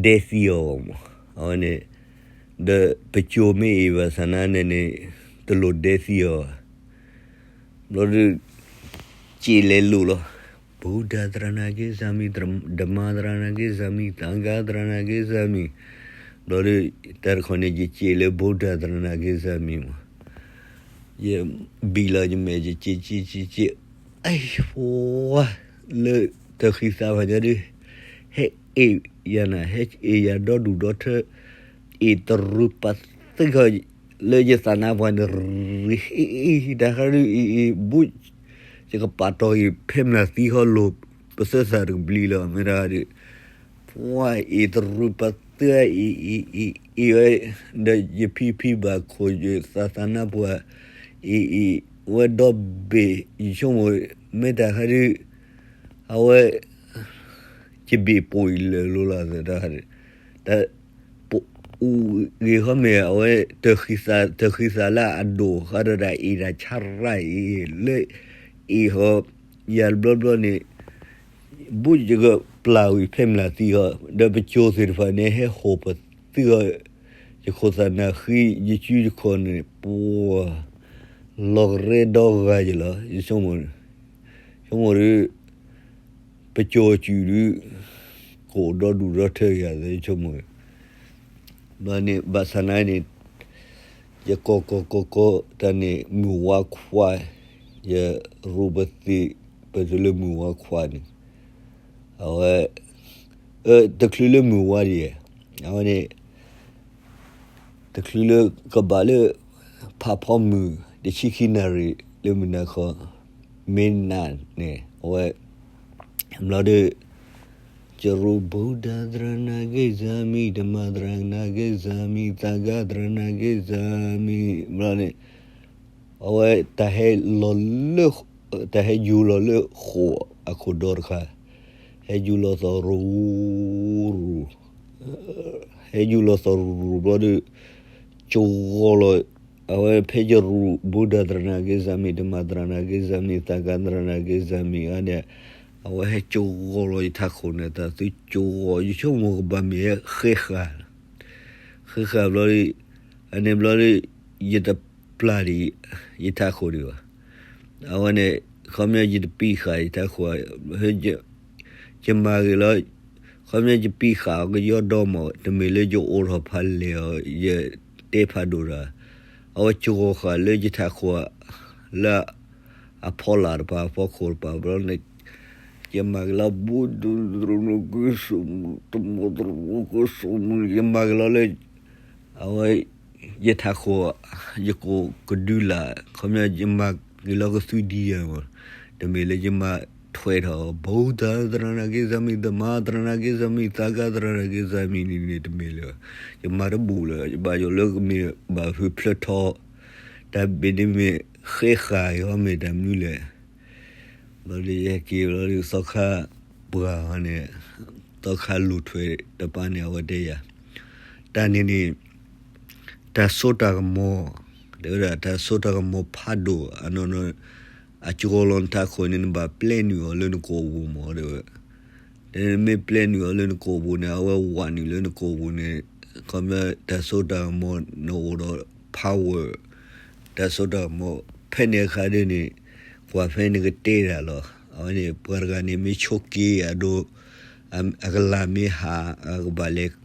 ဒဲသံအီၤဘၣ်မး, အဝဲန့ၣ် ဒီးပစိၤမ့ၢ်အ့ၣ်ဘၣ်ဆၣ်န့ၣ်န့ၣ် တလိၣ်ဒဲသံအီၤဘၣ်, ဘျီဒုး စံးလဲၤလိာ်လီၤ, ဗုဒ္ဓသရဏဂေၢ်စၢမံၤ, ဓမ္မသရဏဂေၢ်စၢမံၤ, သံဃာသရဏဂေၢ်စၢမံၤ, ဘျီဒုး တၢ်တခီန့ၣ် ယစံးလၢ ဗုဒ္ဓသရဏဂေၢ်စၢမံၤမး ယဘံၣ်လီၤယမဲာ် ယစံး စံး စံး စံး အ့ၣ် ဖိဝါ လၢတဃံသးဘၣ်ညါဒုး ဟဲအ့ၣ်ယၤနၤ ဟဲအ့ၣ်ယၤဒီဒူၣ်ဒီထၢ အ့ၣ်တရူးပာ်သံၣ်ဃီ လၢယသးနါပှၢ်န့ၣ် ရ့ တၢ်ခါဒုးအံၤအံၤ ဘူး ယကပာ်တီၢ်အံၤ ဖဲမျၢ်သံဟီလိာ် ပသၢသၢတကဘျံးလီၤ မ့ၢ်တၢ်ဒုး ပှၤအံၤတရူးပသၢအံၤအံၤအံၤအံၤဝဲ ဒီးယဖံဖံဘၣ်ခိၣ် ယသးသးနါပှၢ် အံၤအံၤ ဝဲဒီဘ့ၣ် ယဆိကမိၣ် မ့ၢ်တၢ်ခါဒုး အဝဲ ယဘ့ၣ်ပိာ်အံၤလၢာ်လိၤလီၤ တၢ် တၢ် ပအိၣ်ဂ့ၤဃီမ့ၢ် အဝဲ တဃံသး တဃံသးလၢအဒိၣ်ဃီဒီး တၢ်အ့ၣ်တၢ်ဆါရၣ်အံၤ လၢအ့ၣ်ဃီ ယၤတဘျီဘျီန့ၣ် ဘူးယကပျၢ်ဝံၤဖဲမျၢ်သံဃီ ဒီးပစိၤသ့ၣ်တဖၣ်န့ၣ် ဟဲဟီၣ်ပသံဃီ ယခိၣ်သၣ်နၢ်ဃံ ယစုယခီၣ်န့ၣ် ပှၤ လီၤကရဲဒီဂၤယလီၤ ယဆိကမိၣ် ဆိကမိၣ်ဒုး ပစိၤစုၤဒုး ကအိၣ်ဒီဒူၣ်ဒီထၢယၤ ယဆိကမိၣ် ဘျီန့ၣ် ဘၣ်ဆၣ်နာ်န့ၣ် ယကီၢ်ကီၢ်ကီၢ်ကီၢ်တၢ်န့ၣ် မုၢ်ဝါခွါ ယရူးပသ့ၣ် ပတုၤလၢမုၢ်ဝါခွါန့ၣ် အဝဲ တချုးလၢမုၢ်ဝါဒံး အဝဲန့ၣ် တချုးလၢကဘၣ်လၢ ဖးဖီမုၢ် တဆံခံနၣ်ရံၣ် လၢမုၢ်နၤခီ မ့ၢ်နၤန့ၣ် အဝဲ ဘျီဒီး ကရူၢ် ဗုဒ္ဓ သရဏဂေၢ်ဇာမိ ဓမ္မ သရဏဂေၢ်ဇာမိ သံဃ သရဏဂေၢ်ဇာမိ ဘျီန့ၣ် အဝဲတၢ်ဟဲလီၤလၢ တၢ်ဟဲယူၤလီၤလၢဃိာ်အခိၣ်ဒီတခါ ဟဲယူၤလီၤသီၣ်ရူၤရူၤ ဟဲယူၤလီၤသီၣ်ရူၤရူၤဘျီဒီး ကဂီၤလီၤ အဝဲဖဲကရူၢ် ဗုဒ္ဓ သရဏဂေၢ်ဇာမိ ဓမ္မ သရဏဂေၢ်ဇာမိ သံဃ သရဏဂေၢ်ဇာမိ အခါန့ၣ် အဝဲဟဲကဂီၤလီၤယထးခိၣ်န့ၣ် တၢ်သုကဂီၤ ယဆိကမိၣ်ကဘၣ်မ့ၢ်ဟဲဃဲဃာ် ဃဲဃာ်ဘျီဒီး အန့ၣ်ဘျီဒီး ယတပျၢ်ဒံး ယထးခိၣ်ဒံးဘၣ် အဝဲန့ၣ် ခီပညီယတပံးဃာ်ယထးခိၣ် ယမၤဂ့ၤလီၤ ခီပညီယပံးဃာ်အီၤကယီဒီမး တမ့ၢ်လၢယအိးထီၣ်ဖးလဲၢ်အီၤ ယတဲဖးဒိၣ်တၢ် အဝဲကဂီၤဃာ်လၢယထးခိၣ် လၢ အဖီလာ်တပၤ အဖီခိၣ်တပၤ ဘျီန့ၣ် ယမၤဂ့ၤလီၤ ဘူးဒုး သရူးကစူၣ်မုၢ် တမီၤ သရူးကစူၣ်မုၢ် ယမၤဂ့ၤလီၤလၢ အဝဲ ယထးခိၣ် ယကိာ်ကဒုလာ် ခီပညီယမၤဂ့ၤလီၤကသူဒံယၤမး တမ့ၢ်လၢယမၤထွဲထီၣ် ဗုဒ္ဓ သရဏဂေၢ်ဇာမိ ဓမ္မ သရဏဂေၢ်ဇာမိ သံဃ သရဏဂေၢ်ဇာမိ န့ၣ်န့ၣ်တမ့ၢ်လၢၤ ယမၤတဘူၣ်လၢၤ ယဘၣ်ယိၣ်လၢကမ့ၢ်ဘၣ်ဖုးဖျၢၣ်ထီ တၢ်ဘ့ၣ်န့ၣ်မ့ၢ်ဃဲဃာ်အီၤမ့ၢ်တၢ်မနုၤလဲၣ် ဘျီဒီးယဟဲက့ၤဘျီဒီးသီခါပှၢ်န့ၣ် သီခါလူၤထွဲတပၤန့ၣ် အဝဲတဲယၤ တၢ်န့ၣ်န့ၣ် တၢ်စိတၢ်ကမီၤ တဲဝဲဒၣ် တၢ်စိတၢ်ကမီၤဖးဒိၣ် အနီၢ်နီၢ် အကဂီၤလီၤနထးခိၣ်န့ၣ် နဘၣ်ပျဲနုာ်အီၤလၢနကိာ်ပူၤမး တဲဝဲ တဲနမ့ၢ်ပျဲနုာ်အီၤလၢနကိာ်ပူၤန့ၣ် အဝဲဝးနုာ်လၢနကိာ်ပူၤန့ၣ် ခီပညီတၢ်စိတၢ်ကမီၤ နအိၣ်ဒီး power တၢ်စိတၢ်ကမီၤ ဖဲန့ၣ်အခါဒ်န့ၣ် ကွၢ်ဖဲနကတဲဒၣ်လီၤ. အဝဲန့ၣ် ပှၤတဂၤန့ၣ်မ့ၢ်ဆိးက့အဒိ အကလၤမ့ၢ်ဟး အကဘၣ်လဲၤ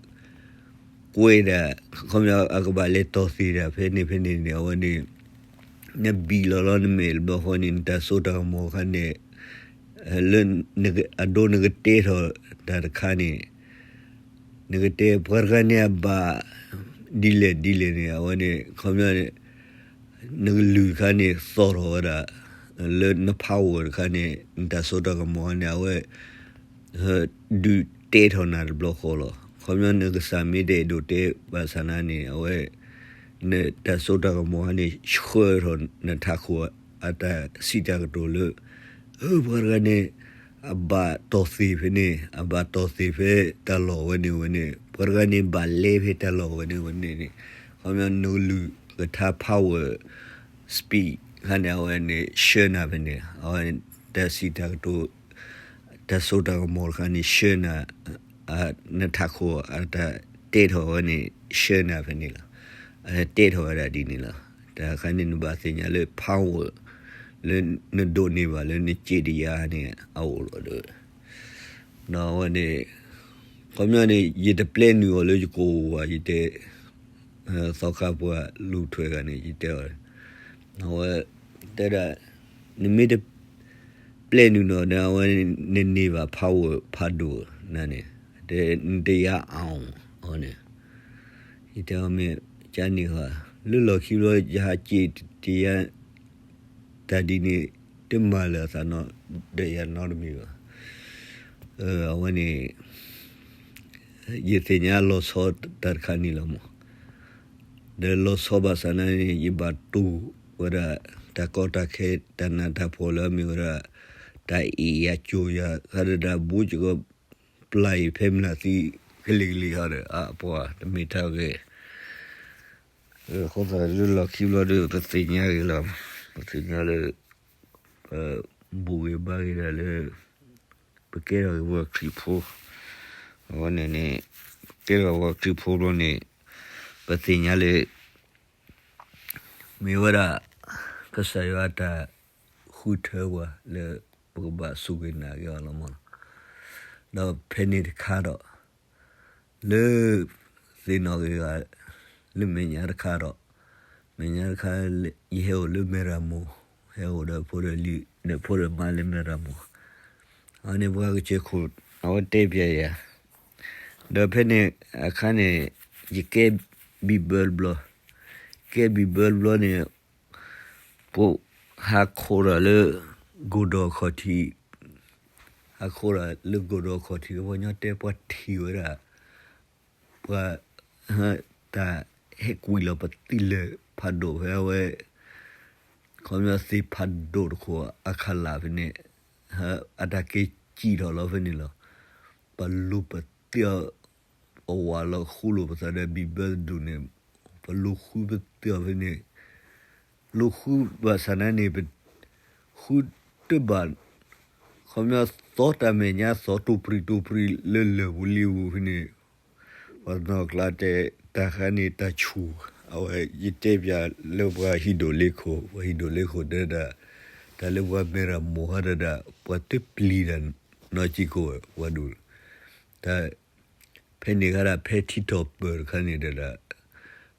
ကွဲးဒၣ် ခီပညီအကဘၣ်လဲၤတီၢ်သ့ၣ်တၢ်ဖဲန့ၣ်ဖဲန့ၣ်န့ၣ် အဝဲန့ၣ် နဘံၣ်လီၤလီၤနမဲာ်တဘျီဃီန့ၣ် နတၢ်စိတၢ်ကမီၤအခါန့ၣ် လၢ အဒိနကတဲထီၣ်တၢ်တခါန့ၣ် နကတဲပှၤတဂၤန့ၣ်အဘၣ် ဒ်လဲၣ်ဒ်လဲၣ်န့ၣ် အဝဲန့ၣ် ခီပညီန့ၣ် နကလုၢ်တခါန့ၣ် သီၣ်ထီၣ်ဝဲဒၣ် လၢန power တခါန့ၣ် နတၢ်စိတၢ်ကမီၤန့ၣ် အဝဲ ဒုးတဲထီၣ်နၤတဘျီဃီလီၤ. ခီပညီနကစၢ်မ့ၢ်တအဲၣ်ဒိးတဲဘၣ်ဆၣ်နၤန့ၣ် အဝဲ နတၢ်စိတၢ်ကမီၤန့ၣ် ဆှၢထီၣ်နထးခိၣ်အတၢ်စံးတၢ်ကတိၤလၢ ပှၤတဂၤန့ၣ် အဘၣ်တီၢ်သ့ၣ်ဖဲန့ၣ် အဘၣ်တီၢ်သ့ၣ်ဖဲတၢ်လီၢ်ဝဲန့ၣ်ဝဲန့ၣ် ပှၤတဂၤန့ၣ်ဘၣ်လဲဖဲတၢ်လီၢ်ဝဲန့ၣ်ဝဲန့ၣ်န့ၣ် ခီပညီနကလုၢ်ကထါ power speak ခါန့ၣ် အဝဲန့ၣ် ဆှၢနၤဖဲန့ၣ် အဝဲတၢ်စံးတၢ်ကတိၤ တၢ်စိတၢ်ကမီၤတခါန့ၣ် ဆှၢနၤ နထးခိၣ်အတၢ်တဲထီၣ်ဝဲန့ၣ် ဆှၢနၤဖဲန့ၣ်လီၤ. တဲထီၣ်ဝဲဒၣ်ဒ်န့ၣ်လီၤ. တၢ်ခါန့ၣ်နဘၣ်သ့ၣ်ညါလၢ power လၢနဒိးန့ၢ်ဘၣ်လၢနစံးတယၤန့ၣ် အအိၣ်လီၤဒီး ဒီးအဝဲန့ၣ် ခီပညီန့ၣ် ယတပျဲနုာ်အီၤလၢယကိာ်ပူၤဘၣ် ယတဲ သီခါပှၢ်လူၤထွဲဂၤန့ၣ် ယတဲအီၤ အဝဲတဲဒၣ် နမ့ၢ်တ ပျဲနုာ်နီၤဒီး အဝဲနန့ၢ်ဘၣ် power ဖးဒိၣ်နၤန့ၣ် တဲနတယၤအီၤအီၤန့ၣ် ယတဲအီၤမ့ၢ်ကန့ၣ်ဃီ လၢလီၢ်ခံဘျီ ယဟးက့ၤတ့ၢ်ယၤ တၢ်ဒ်န့ၣ် တမၤလၢၤအသးနီတမံၤဘၣ်. အဝဲန့ၣ် ယသ့ၣ်ညါလီၤဆီတၢ်တခါန့ၣ်လီၤမး. ဒီးလီၤဆီဘၣ်ဆၣ်န့ၣ် ယဘၣ်တူၢ်ဝဲဒၣ် တၢ်ကီတၢ်ခဲ တၢ်နးတၢ်ဖှီၣ်လၢအမ့ၢ်ဝဲဒၣ် တၢ်အ့ၣ်ယၤကၠိၤယၤ ဃါဒဒၣ် ဘူးကကီ ပျၢ်အံၤဖဲမျၢ်သံ ကလံၤကလံၤဟီဒီး အပှၤတမ့ၢ်တၢ်ဂ့ၤ. အဃိသတးလၢလီၢ်ခံဘျီဒီး ပသ့ၣ်ညါဂ့ၤလီၤ. ပသ့ၣ်ညါလၢ ပဘူၣ်ဂ့ၤဘါဂ့ၤဒၣ်လၢ ပကဲထီၣ်ဂ့ၤပှၤခရံာ်ဖိ, အဝဲန့ၣ်န့ၣ် ကဲထီၣ်ပှၤခရံာ်ဖိဘျီန့ၣ် ပသ့ၣ်ညါလၢ မ့ၢ်ဝဲဒၣ် ကစၢ်ယွၤအတၢ်ဃုထၢပှၤလၢ ပကဘၣ်စူၢ်က့ၤနာ်က့ၤအီၤလီၤမး. ဒီးဖဲန့ၣ်တခါဒီး လၢ သ့ၣ်နီၣ်ဂ့ၤဂၤ လၢမဲာ်ညါတခါဒီး မဲာ်ညါတခါ ယဟဲအိၣ်လၢမဲၢ်ရမိၢ်, ဟဲအိၣ်ဒီးဖိဒီးလံၤ ဒီးဖိဒီးမါလၢမဲၢ်ရမိၢ်, အန့ၣ်ပှၤကစၢၢ်ခိၣ် အဝဲတဲပျဲယၤ, ဒီးဖဲန့ၣ်အခါန့ၣ် ယကဲဘံၣ်ဘၢတဘျီ, ကဲဘံၣ်ဘၢတဘျီန့ၣ် ပဟးခိးဒီးလၢ ကိၢ်ဒီးခီၣ်ထံး, ဟးခိးဒီးလၢကိၢ်ဒီးခီၣ်ထံး ပှၤကညီတဲပှၤထံၣ်ဝဲဒၣ် ပှၤ တၢ်ဟဲကွံာ်လီၤပသံလၢာ်ဖးဒိၣ်ဖဲအဝဲ ခီပညီသ့ၣ်ဖးဒိၣ်တခိၣ်အခးလးဖဲန့ၣ်, အတၢ်က့ၤစံၣ်ထီၣ်လီၤဖဲန့ၣ်လီၤ. ပလူၤပသံအီၤ အဝၤလီၤဃူလိာ်ပသးဒီးဘံၣ်ဘၢတဒူၣ်န့ၣ်, ပလူၤဃုပသံအီၤဖဲန့ၣ်, လူၤဃုဘၣ်ဆၣ်န့ၣ်န့ၣ် ပဃုတဘၣ်, ခီပညီသီတၢ်မဲာ်ညါသီတိၢ်ပြံၢ်တိၢ်ပြံၢ်လၢလၢၢ်ပူၤလံပူၤဖဲန့ၣ်, ပှၤနီၢ်ကျါတဲ တၢ်ခါန့ၣ်တၢ်ဆူၣ်, အဝဲယတဲပျဲလၢပှၤဟံၣ်ဒိၣ်လ့ခိၣ်, ပှၤဟံၣ်ဒိၣ်လ့ခိၣ်တဲဒၣ်, တၢ်လၢပှၤမဲၢ်ရမိၢ်ဟီဒၣ်ဒၣ် ပှၤတပျံၤတၢ်နီၢ်ကံကိၣ်ဝဲ ပှၤဒိၣ်, တၢ် ဖဲန့ၣ်ခါဒၣ် ဖဲထံထီၣ်ပၢၢ်တခါန့ၣ်ဒၣ်ဒၣ်,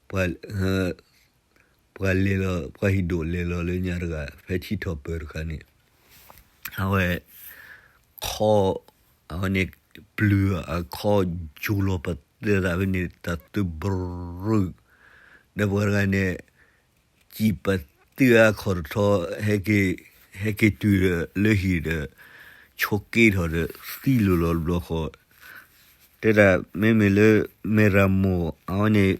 ပှၤ ပှၤလဲၤလီၤ ပှၤဟံၣ်ဒိၣ်လဲၤလီၤလၢညါတဂၤ ဖဲထံထီၣ်ပၢၢ်တခါန့ၣ်, အဝဲ ခီ, အဝဲန့ၣ် ပျုၤအခီ ယူၤလီၤပသံသးဖဲန့ၣ် တၢ်သုဘြုး, ဒီးပှၤတဂၤန့ၣ် စံၣ်ပသံအခီၣ်တထီ ဟဲက့ၤတုၤဒီးလၢဟံၣ်ဒီး ဆိးက့ထီၣ်ဒီးသံလိၤလီၤတဘျီဃီ တဲဒၣ်မ့မ့ၢ်လၢ မဲၢ်ရမိၢ် အဝဲန့ၣ်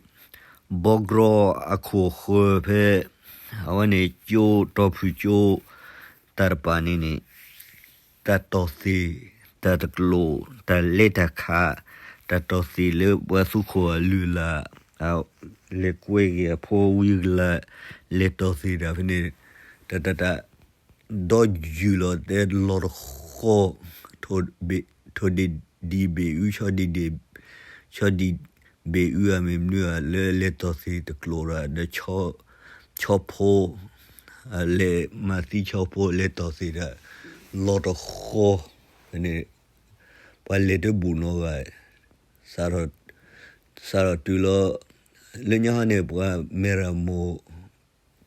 ဘီကြီအခိၣ်ဃၢၤဖဲ အဝဲန့ၣ်ကၠိ တီၤဖုၣ်ကၠိ တၢ်တပၤန့ၣ်န့ၣ် တၢ်တီၢ်သ့ၣ် တၢ်တကျိာ် တၢ်လဲၤတၢ်ခး တၢ်တီၢ်သ့ၣ်လၢပှၤသူခိၣ်အလုၢ်အလၢ် လဲၤကွဲက့ၤအဖိဝံၤကလၢ် လဲၤတီၢ်သ့ၣ်တၢ်ဖဲန့ၣ် တၢ်တၢ်တၢ် ဒီးယုၢ်လီၤတဲလီၤတဃီ ထိၣ်ဒ့ၣ်ဒံဘ့ၣ်အူ ဆီဒံဒ့ၣ် ဆီဒံဘ့ၣ်အူဧါ မ့ၢ်မနုၤဧါ လၢလဲၤတီၢ်သ့ၣ်တကျိာ်တၢ်ဒီး ဆီဖိ လဲၤမၤသံဆီဖိလဲၤတီၢ်သ့ၣ်တၢ် လီၤတဃီ ဖဲန့ၣ် ပှၤလဲၤတဘူၣ်နီတဂၤ စးထီၣ်တုၤလီၤ လၢညါဟီန့ၣ် ပှၤမဲၢ်ရမိၢ်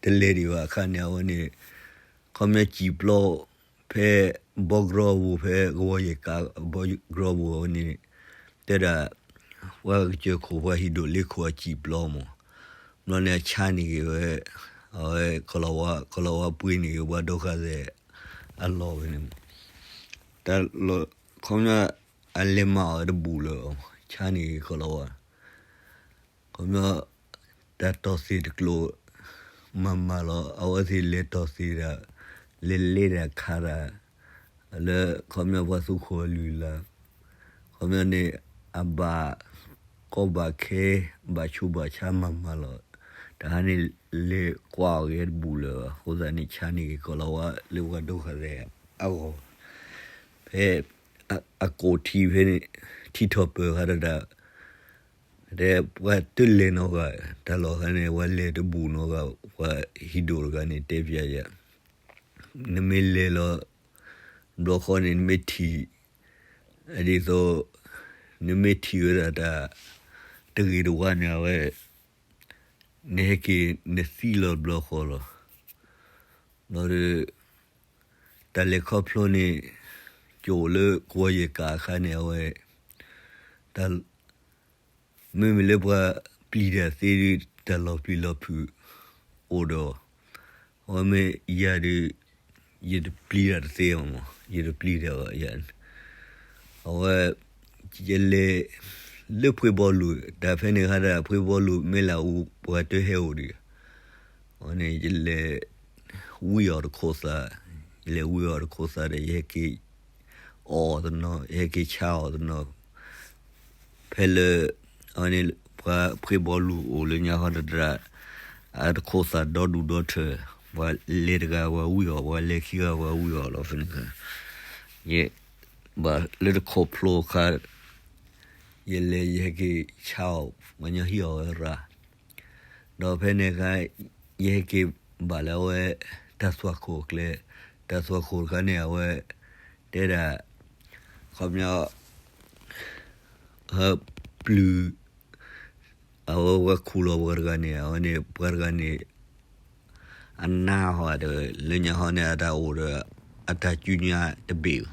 တလဲၤဒံးဘၣ်အခါန့ၣ် အဝဲန့ၣ် ခီပညီစံၣ်ပျီ ဖဲဘီကြီပူၤ ဖဲကဝီၤယဲၢ်ကး ဘီကြီပူၤအဝဲန့ၣ် တဲဒၣ် ပှၤကစၢၢ်ခိၣ် ပှၤဟံၣ်ဒိၣ်လ့ခိၣ်အစံၣ်ပျီမး ဘျီန့ၣ်အဆါန့ၢ်က့ၤဝဲ အဝဲကီၤလၤဝါ ကီၤလၤဝါပှ့ၤန့ၢ်က့ၤ ပှၤဒိၣ်ဃာ်သဲးအလီၢ်ဝဲန့ၣ်မး တၢ်လီၢ် ခီပညီ အလဲၤမၤအီၤတဘူၣ်လၢၤ ဆါန့ၢ်က့ၤကီၤလၤဝါ ခီပညီ တၢ်တီၢ်သ့ၣ်တကျိာ် မၤမၤလီၤ အဝဲသ့ၣ်လဲၤတီၢ်သ့ၣ်တၢ် လဲၤလဲၤတၢ်ခးတၢ် လၢခီပညီပှၤသူခိၣ်အလုၢ်အလၢ် ခီပညီန့ၣ် အဘၣ်ကီဘၣ်ခဲ ဘၣ်ဆူးဘၣ်ဆါမၤမၤလီၤ တဟါန့ၣ် လဲၤကွၢ်အီၤဂ့ၤတဘူၣ်လၢၤဘၣ် အဃိသတးန့ၣ် ဆါန့ၢ်က့ၤကီၤလၤဝါလၢပှၤဒိၣ်ဃာ်သဲးအဂီၢ် ဖဲ အကိးထံဖဲန့ၣ် ထံထီၣ်ပၢၢ်ဃာ်တဒၣ် တဲပှၤတလဲၤနီတဂၤ တၢ်လီၢ်ဃာ်န့ၣ် ပှၤလဲၤတဘူၣ်နီတဂၤ ပှၤဟံၣ်ဒိၣ်တဂၤန့ၣ် တဲပျဲယၤ နမ့ၢ်လဲၤလီၤ ဘျီဃီန့ၣ် နမ့ၢ်ထံၣ် ဒ်သိး နမ့ၢ်ထံၣ်ဝဲဒၣ်တၢ် တဂ့ၤတဝါန့ၣ် အဝဲ နဟဲက့ၤနသံလီၤဘျီဃီလီၤ. ဘျီဒီး တၢ်လဲၤခီဖျိန့ၣ် ကၠိလၢကဝီၤယဲၢ်ကးအခါန့ၣ် အဝဲ တၢ် မ့မ့ၢ်လၢပှၤပျံၤတၢ်သ့ဒီး တၢ်လီၤပျံၤလီၤဖုးအိၣ်ဒီး, အဝဲမ့ၢ်ယၤဒီး, ယတပျံၤတၢ်တသ့ဘၣ်မး, ယတပျံၤတၢ်ဘၣ်ယၤန့ၣ်, အဝဲ, ယလဲၤ, လၢဖှ့ဘီလူၤ တၢ်ဖဲန့ၣ်ခါဒၣ် ဖှ့ဘီလူၤမ့ၢ်လၢအူ ပှၤတဟဲအိၣ်ဒီး, အဝဲန့ၣ် ယလဲၤ, ဝံအီၤတခိၣ်သး, ယလဲၤဝံအီၤတခိၣ်သးဒီး ယဟဲက့ၤ, အီၣ်တနီၤ ယဟဲက့ၤဆါအီၤတနီၤ ဖဲလၢ, အဝဲန့ၣ် ပှၤဖှ့ဘီလူၤအိၣ်လၢညါခီတဒၣ်, အတခိၣ်သးဒီဒူၣ်ဒီထၢၣ်, ပှၤလဲၤတဂၤပှၤဝံအီၤ ပှၤလဲၤခံဂၤပှၤဝံအီၤလီၤ ဖဲန့ၣ်ခါ, ယဘၣ်လၢတခိၣ်ဖျိခါ, ယလဲၤယဟဲက့ၤဆါအီၤ ပှၤညီဟံးအီၤဝဲရၤ ဒီးဖဲန့ၣ်ခါ, ယဟဲက့ၤဘၣ်လၢအဝဲ, တၢ်သွၣ်ခိၣ်အကျဲ, တၢ်သွၣ်ခိၣ်တခါန့ၣ် အဝဲ, တဲဒၣ်, ခီပညီ, ဟၢပျုၤ, အဝဲဝဲခူၣ်လီၤပှၤတဂၤန့ၣ် အဝဲန့ၣ် ပှၤတဂၤန့ၣ် အနါဟီဒီး လၢညါဟီန့ၣ် အတၢ်အိၣ်ဒီး အတၢ်ကူညါတဘ့ၣ်,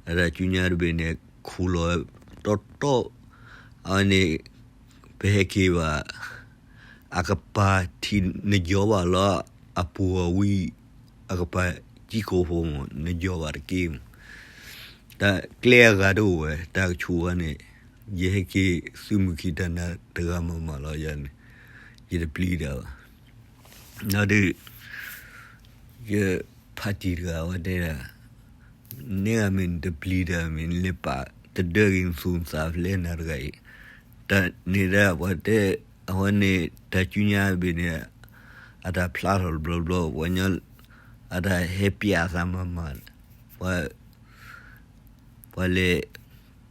အတၢ်ကူညါတဘ့ၣ်န့ၣ် ခူၣ်လီၤတီတီ, အဝဲန့ၣ်, ပဟဲက့ၤဘၣ်, အကပၤထံၣ်နယီၤဘၣ်လီၤ, အပူၤအဝံၣ်, အကပၤကံကိၢ်ဖိမး နယီၤဘၣ်တက့ၢ်မး, တၢ်ကျဲအဂၤတအိၣ်ဝဲ တၢ်ကဆူၣ်ဝဲန့ၣ်, ယဟဲက့ၤသုးမုၢ်ခံတၢ်နါတဂၤမးမးလီၤယၤန့ၣ်, ယတပျံၤတၢ်ဘၣ် ဒီး, ယဖါတံၢ်တဂၤဝဲတဲဒၣ်, န့ၢ်ဂၤမ့ၢ်နတပျံၤတၢ်မ့ၢ် နလဲၤပာ်တဒၢက့ၤနသူၣ်နသးဖဲလဲၣ်နၤတဂၤအံၤ, တၢ်န့ၣ်ဒၣ်ပှၤတဲ, အဝဲန့ၣ် တၢ်ကူညါတဘ့ၣ်န့ၣ်, အတၢ်ဖျါထီၣ်တဘျီဘျီ ပှၤညီ, အတၢ်ဟဲပျးသးမးမး, ပှၤ ပှၤလဲၤ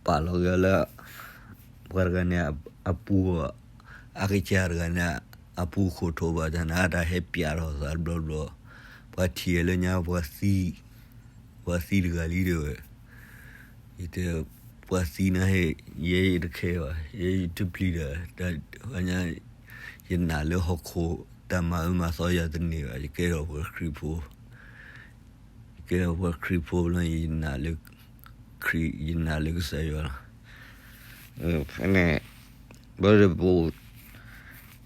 ပာ်လီၤက့ၤလၢ ပှၤတဂၤန့ၣ် အပူၤ, အကစၢ်တဂၤန့ၣ် အပူၤခိၣ်ထိးဘၣ်တၢ်န့ၣ် အတၢ်ဟဲပျးထီၣ်သးတဘျီဘျီ, ပှၤထံၣ်ဝဲလၢညါ ပှၤသံတဂၤလံတဲဝဲ, ယတဲ, ပှၤသံန့ၣ်ဟဲ, ယဲယတခဲဘၣ် ယဲယတပျံၤဒီး, တၢ်, ညါ, ယနာ်လၢဟီၣ်ခိၣ်တၢ်မၤအၢမၤသီယၤတန့ၢ်ဘၣ် ယကဲထီၣ်ပှၤခရံာ်ဖိ ယကဲထီၣ်ပှၤခရံာ်ဖိလီၤ ယနာ်လၢခရံာ် ယနာ်လၢကစၢ်ယွၤလီၤ. ဖဲန့ၣ် ဘၣ်ဒီးပအိၣ်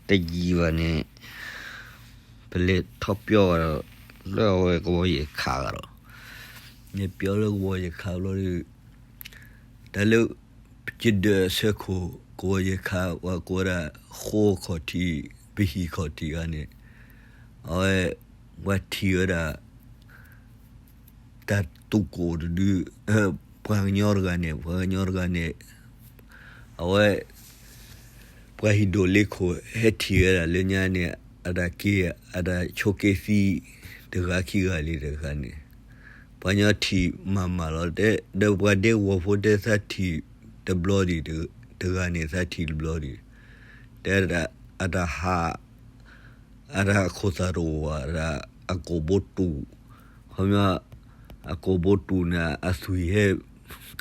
တယံာ်ဘၣ်န့ၣ် ပလဲၤထီၣ်ပျီဒီး လၢအဝဲကဝီၤယဲၢ်ခးဒီး မ့ၢ်ပျီလၢကဝီၤယဲၢ်ခးဘျီဒီး တၢ်လၢ ပကဒၢးအဆၢခိၣ် ကဝီၤယဲၢ်ခး ပှၤကိးဝဲဒၣ် ဃိခီၣ်ထံး ပဟံၣ်ခီၣ်ထံးဂၤန့ၣ် အဝဲ ပှၤထံၣ်ဝဲဒၣ် တၢ်သူၣ်ကိၢ်တဒု ပှၤကညီတဂၤန့ၣ် ပှၤကညီတဂၤန့ၣ် အဝဲ ပှၤဟံၣ်ဒိၣ်လ့ခိၣ် ဟဲထံၣ်ဝဲဒၣ်လၢညါန့ၣ် အတၢ်က့ အတၢ်ဆိးက့သံ တဂၤခံဂၤလံတဂၤန့ၣ် ပှၤညီထံၣ်မၤမၤလီၤ တဲ ဒီးပှၤဒဲကဝီၤဖိတဲသးထံၣ်တဘျီဒံး တဂၤန့ၣ်သးထံၣ်တဘျီဒံး တဲ အတၢ်ဟး အတၢ်အခိၣ်သးတအိၣ်ဘၣ် အကိာ်ဘိတူၢ် ခီပညီ အကိာ်ဘိတူၢ်န့ၣ် အသွံၣ်ဟဲ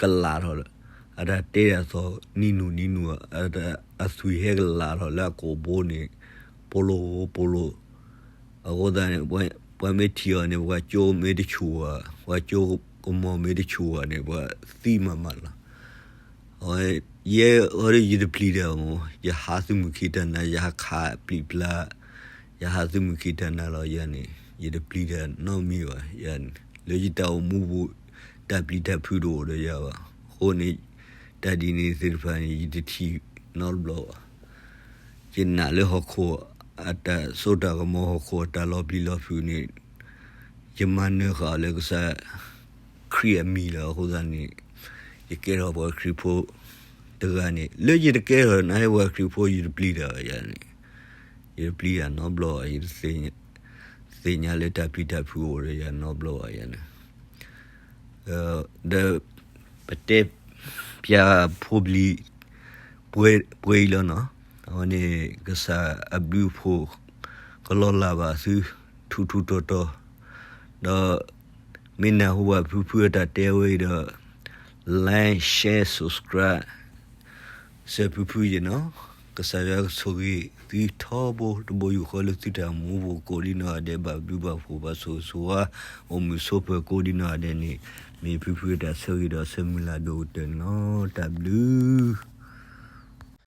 ကလးထီၣ်လၢ အတၢ်တဲဒၣ်သိးနံၤနုၤနံၤနုၤ အသွံၣ်ဟဲကလးထီၣ်လၢအကိာ်ဘိန့ၣ် ပိလိပိလိ အဃိသတးန့ၣ် ပှၤမ့ၢ်ထံၣ်အီၤန့ၣ် ပှၤကၠိမ့ၢ်တဆူၣ်ဘၣ် ပှၤကၠိကမီၤမ့ၢ်တဆူၣ်ဘၣ်န့ၣ် ပှၤသံမးမးလီၤ. အဝဲ ယဲအီၤဒီးယတပျံၤတၢ်မး ယဟးသုးမုၢ်ခံတၢ်နါ ယဟးခးပျံၤပျါ ယဟးသုးမုၢ်ခံတၢ်နါလီၤယၤန့ၣ် ယတပျံၤတၢ်နီတမံၤဘၣ်ယၤန့ၣ် လၢယတၢ်အိၣ်မူပူၤ တၢ်ပျံၤတၢ်ဖုးတအိၣ်ဒီးယၤဘၣ်. အဃိန့ၣ် တၢ်ဒ်န့ၣ်သ့ၣ်တဖၣ်န့ၣ် ယတထံၣ်နီတဘျီဘၣ်. ယနာ်လၢဟီၣ်ခိၣ်အတၢ်စိတၢ်ကမီၤ ဟီၣ်ခိၣ်အတၢ်လီၤပျံၤလီၤဖုးန့ၣ် ယမၤနၢၤဃာ်အီၤလၢကစၢ်ခရံာ်အမံၤလီၤ. အဃိသတးန့ၣ် ယကဲထီၣ်ပှၤခရံာ်ဖိတဂၤန့ၣ် လၢယတကဲထီၣ်နၤဟဲပှၤခရံာ်ဖိ ယတပျံၤတၢ်ဘၣ်ယၤန့ၣ် ယတပျံၤတၢ်နီတဘျီဘၣ် ယတသ့ၣ်ညါ သ့ၣ်ညါလၢတၢ်ပျံၤတၢ်ဖုးအိၣ်ဒီးယၤနီတဘျီဘၣ်ယၤန့ၣ် ဒီး ပတဲပၠးဖိပလံၤ ပှဲၤအံၤလီၤနီၤ. အဝဲန့ၣ် ကစၢ်အဘျုးအဖှိၣ် ကလီၤလးဘၣ်သု ထူထူတီတီ ဒီး မ့ၢ်နၢ်ဟူဘၣ်ဖုဖုအတၢ်တဲဝဲအံၤဒီး like, share, subscribe စၢၤဖုဖုယဲၢ်နီၤ. ကစၢ်ယွၤကဆိၣ်ဂ့ၤသုထီဘိတဘိယူၢ်ဃီလၢသုတၢ်မူပူၤကိးဒ်နီၢ်ဂၤဒဲး ဘၣ်ဘျုးဘၣ်ဖှိၣ်ဘၣ်ဆိၣ်ဂ့ၤဆိၣ်ဝါ အိၣ်မုာ်ဆိးပၢၤကိးဒ်နီၢ်ဂၤဒဲးန့ၣ် မ့ၢ်ဖုဖုအတၢ်ဆၢဂ့ၤဒီးဆၢမုၢ်လၢ်ဒိၣ်ကတၢၢ်န့ၣ်လီၤ. တၢ်ဘျုး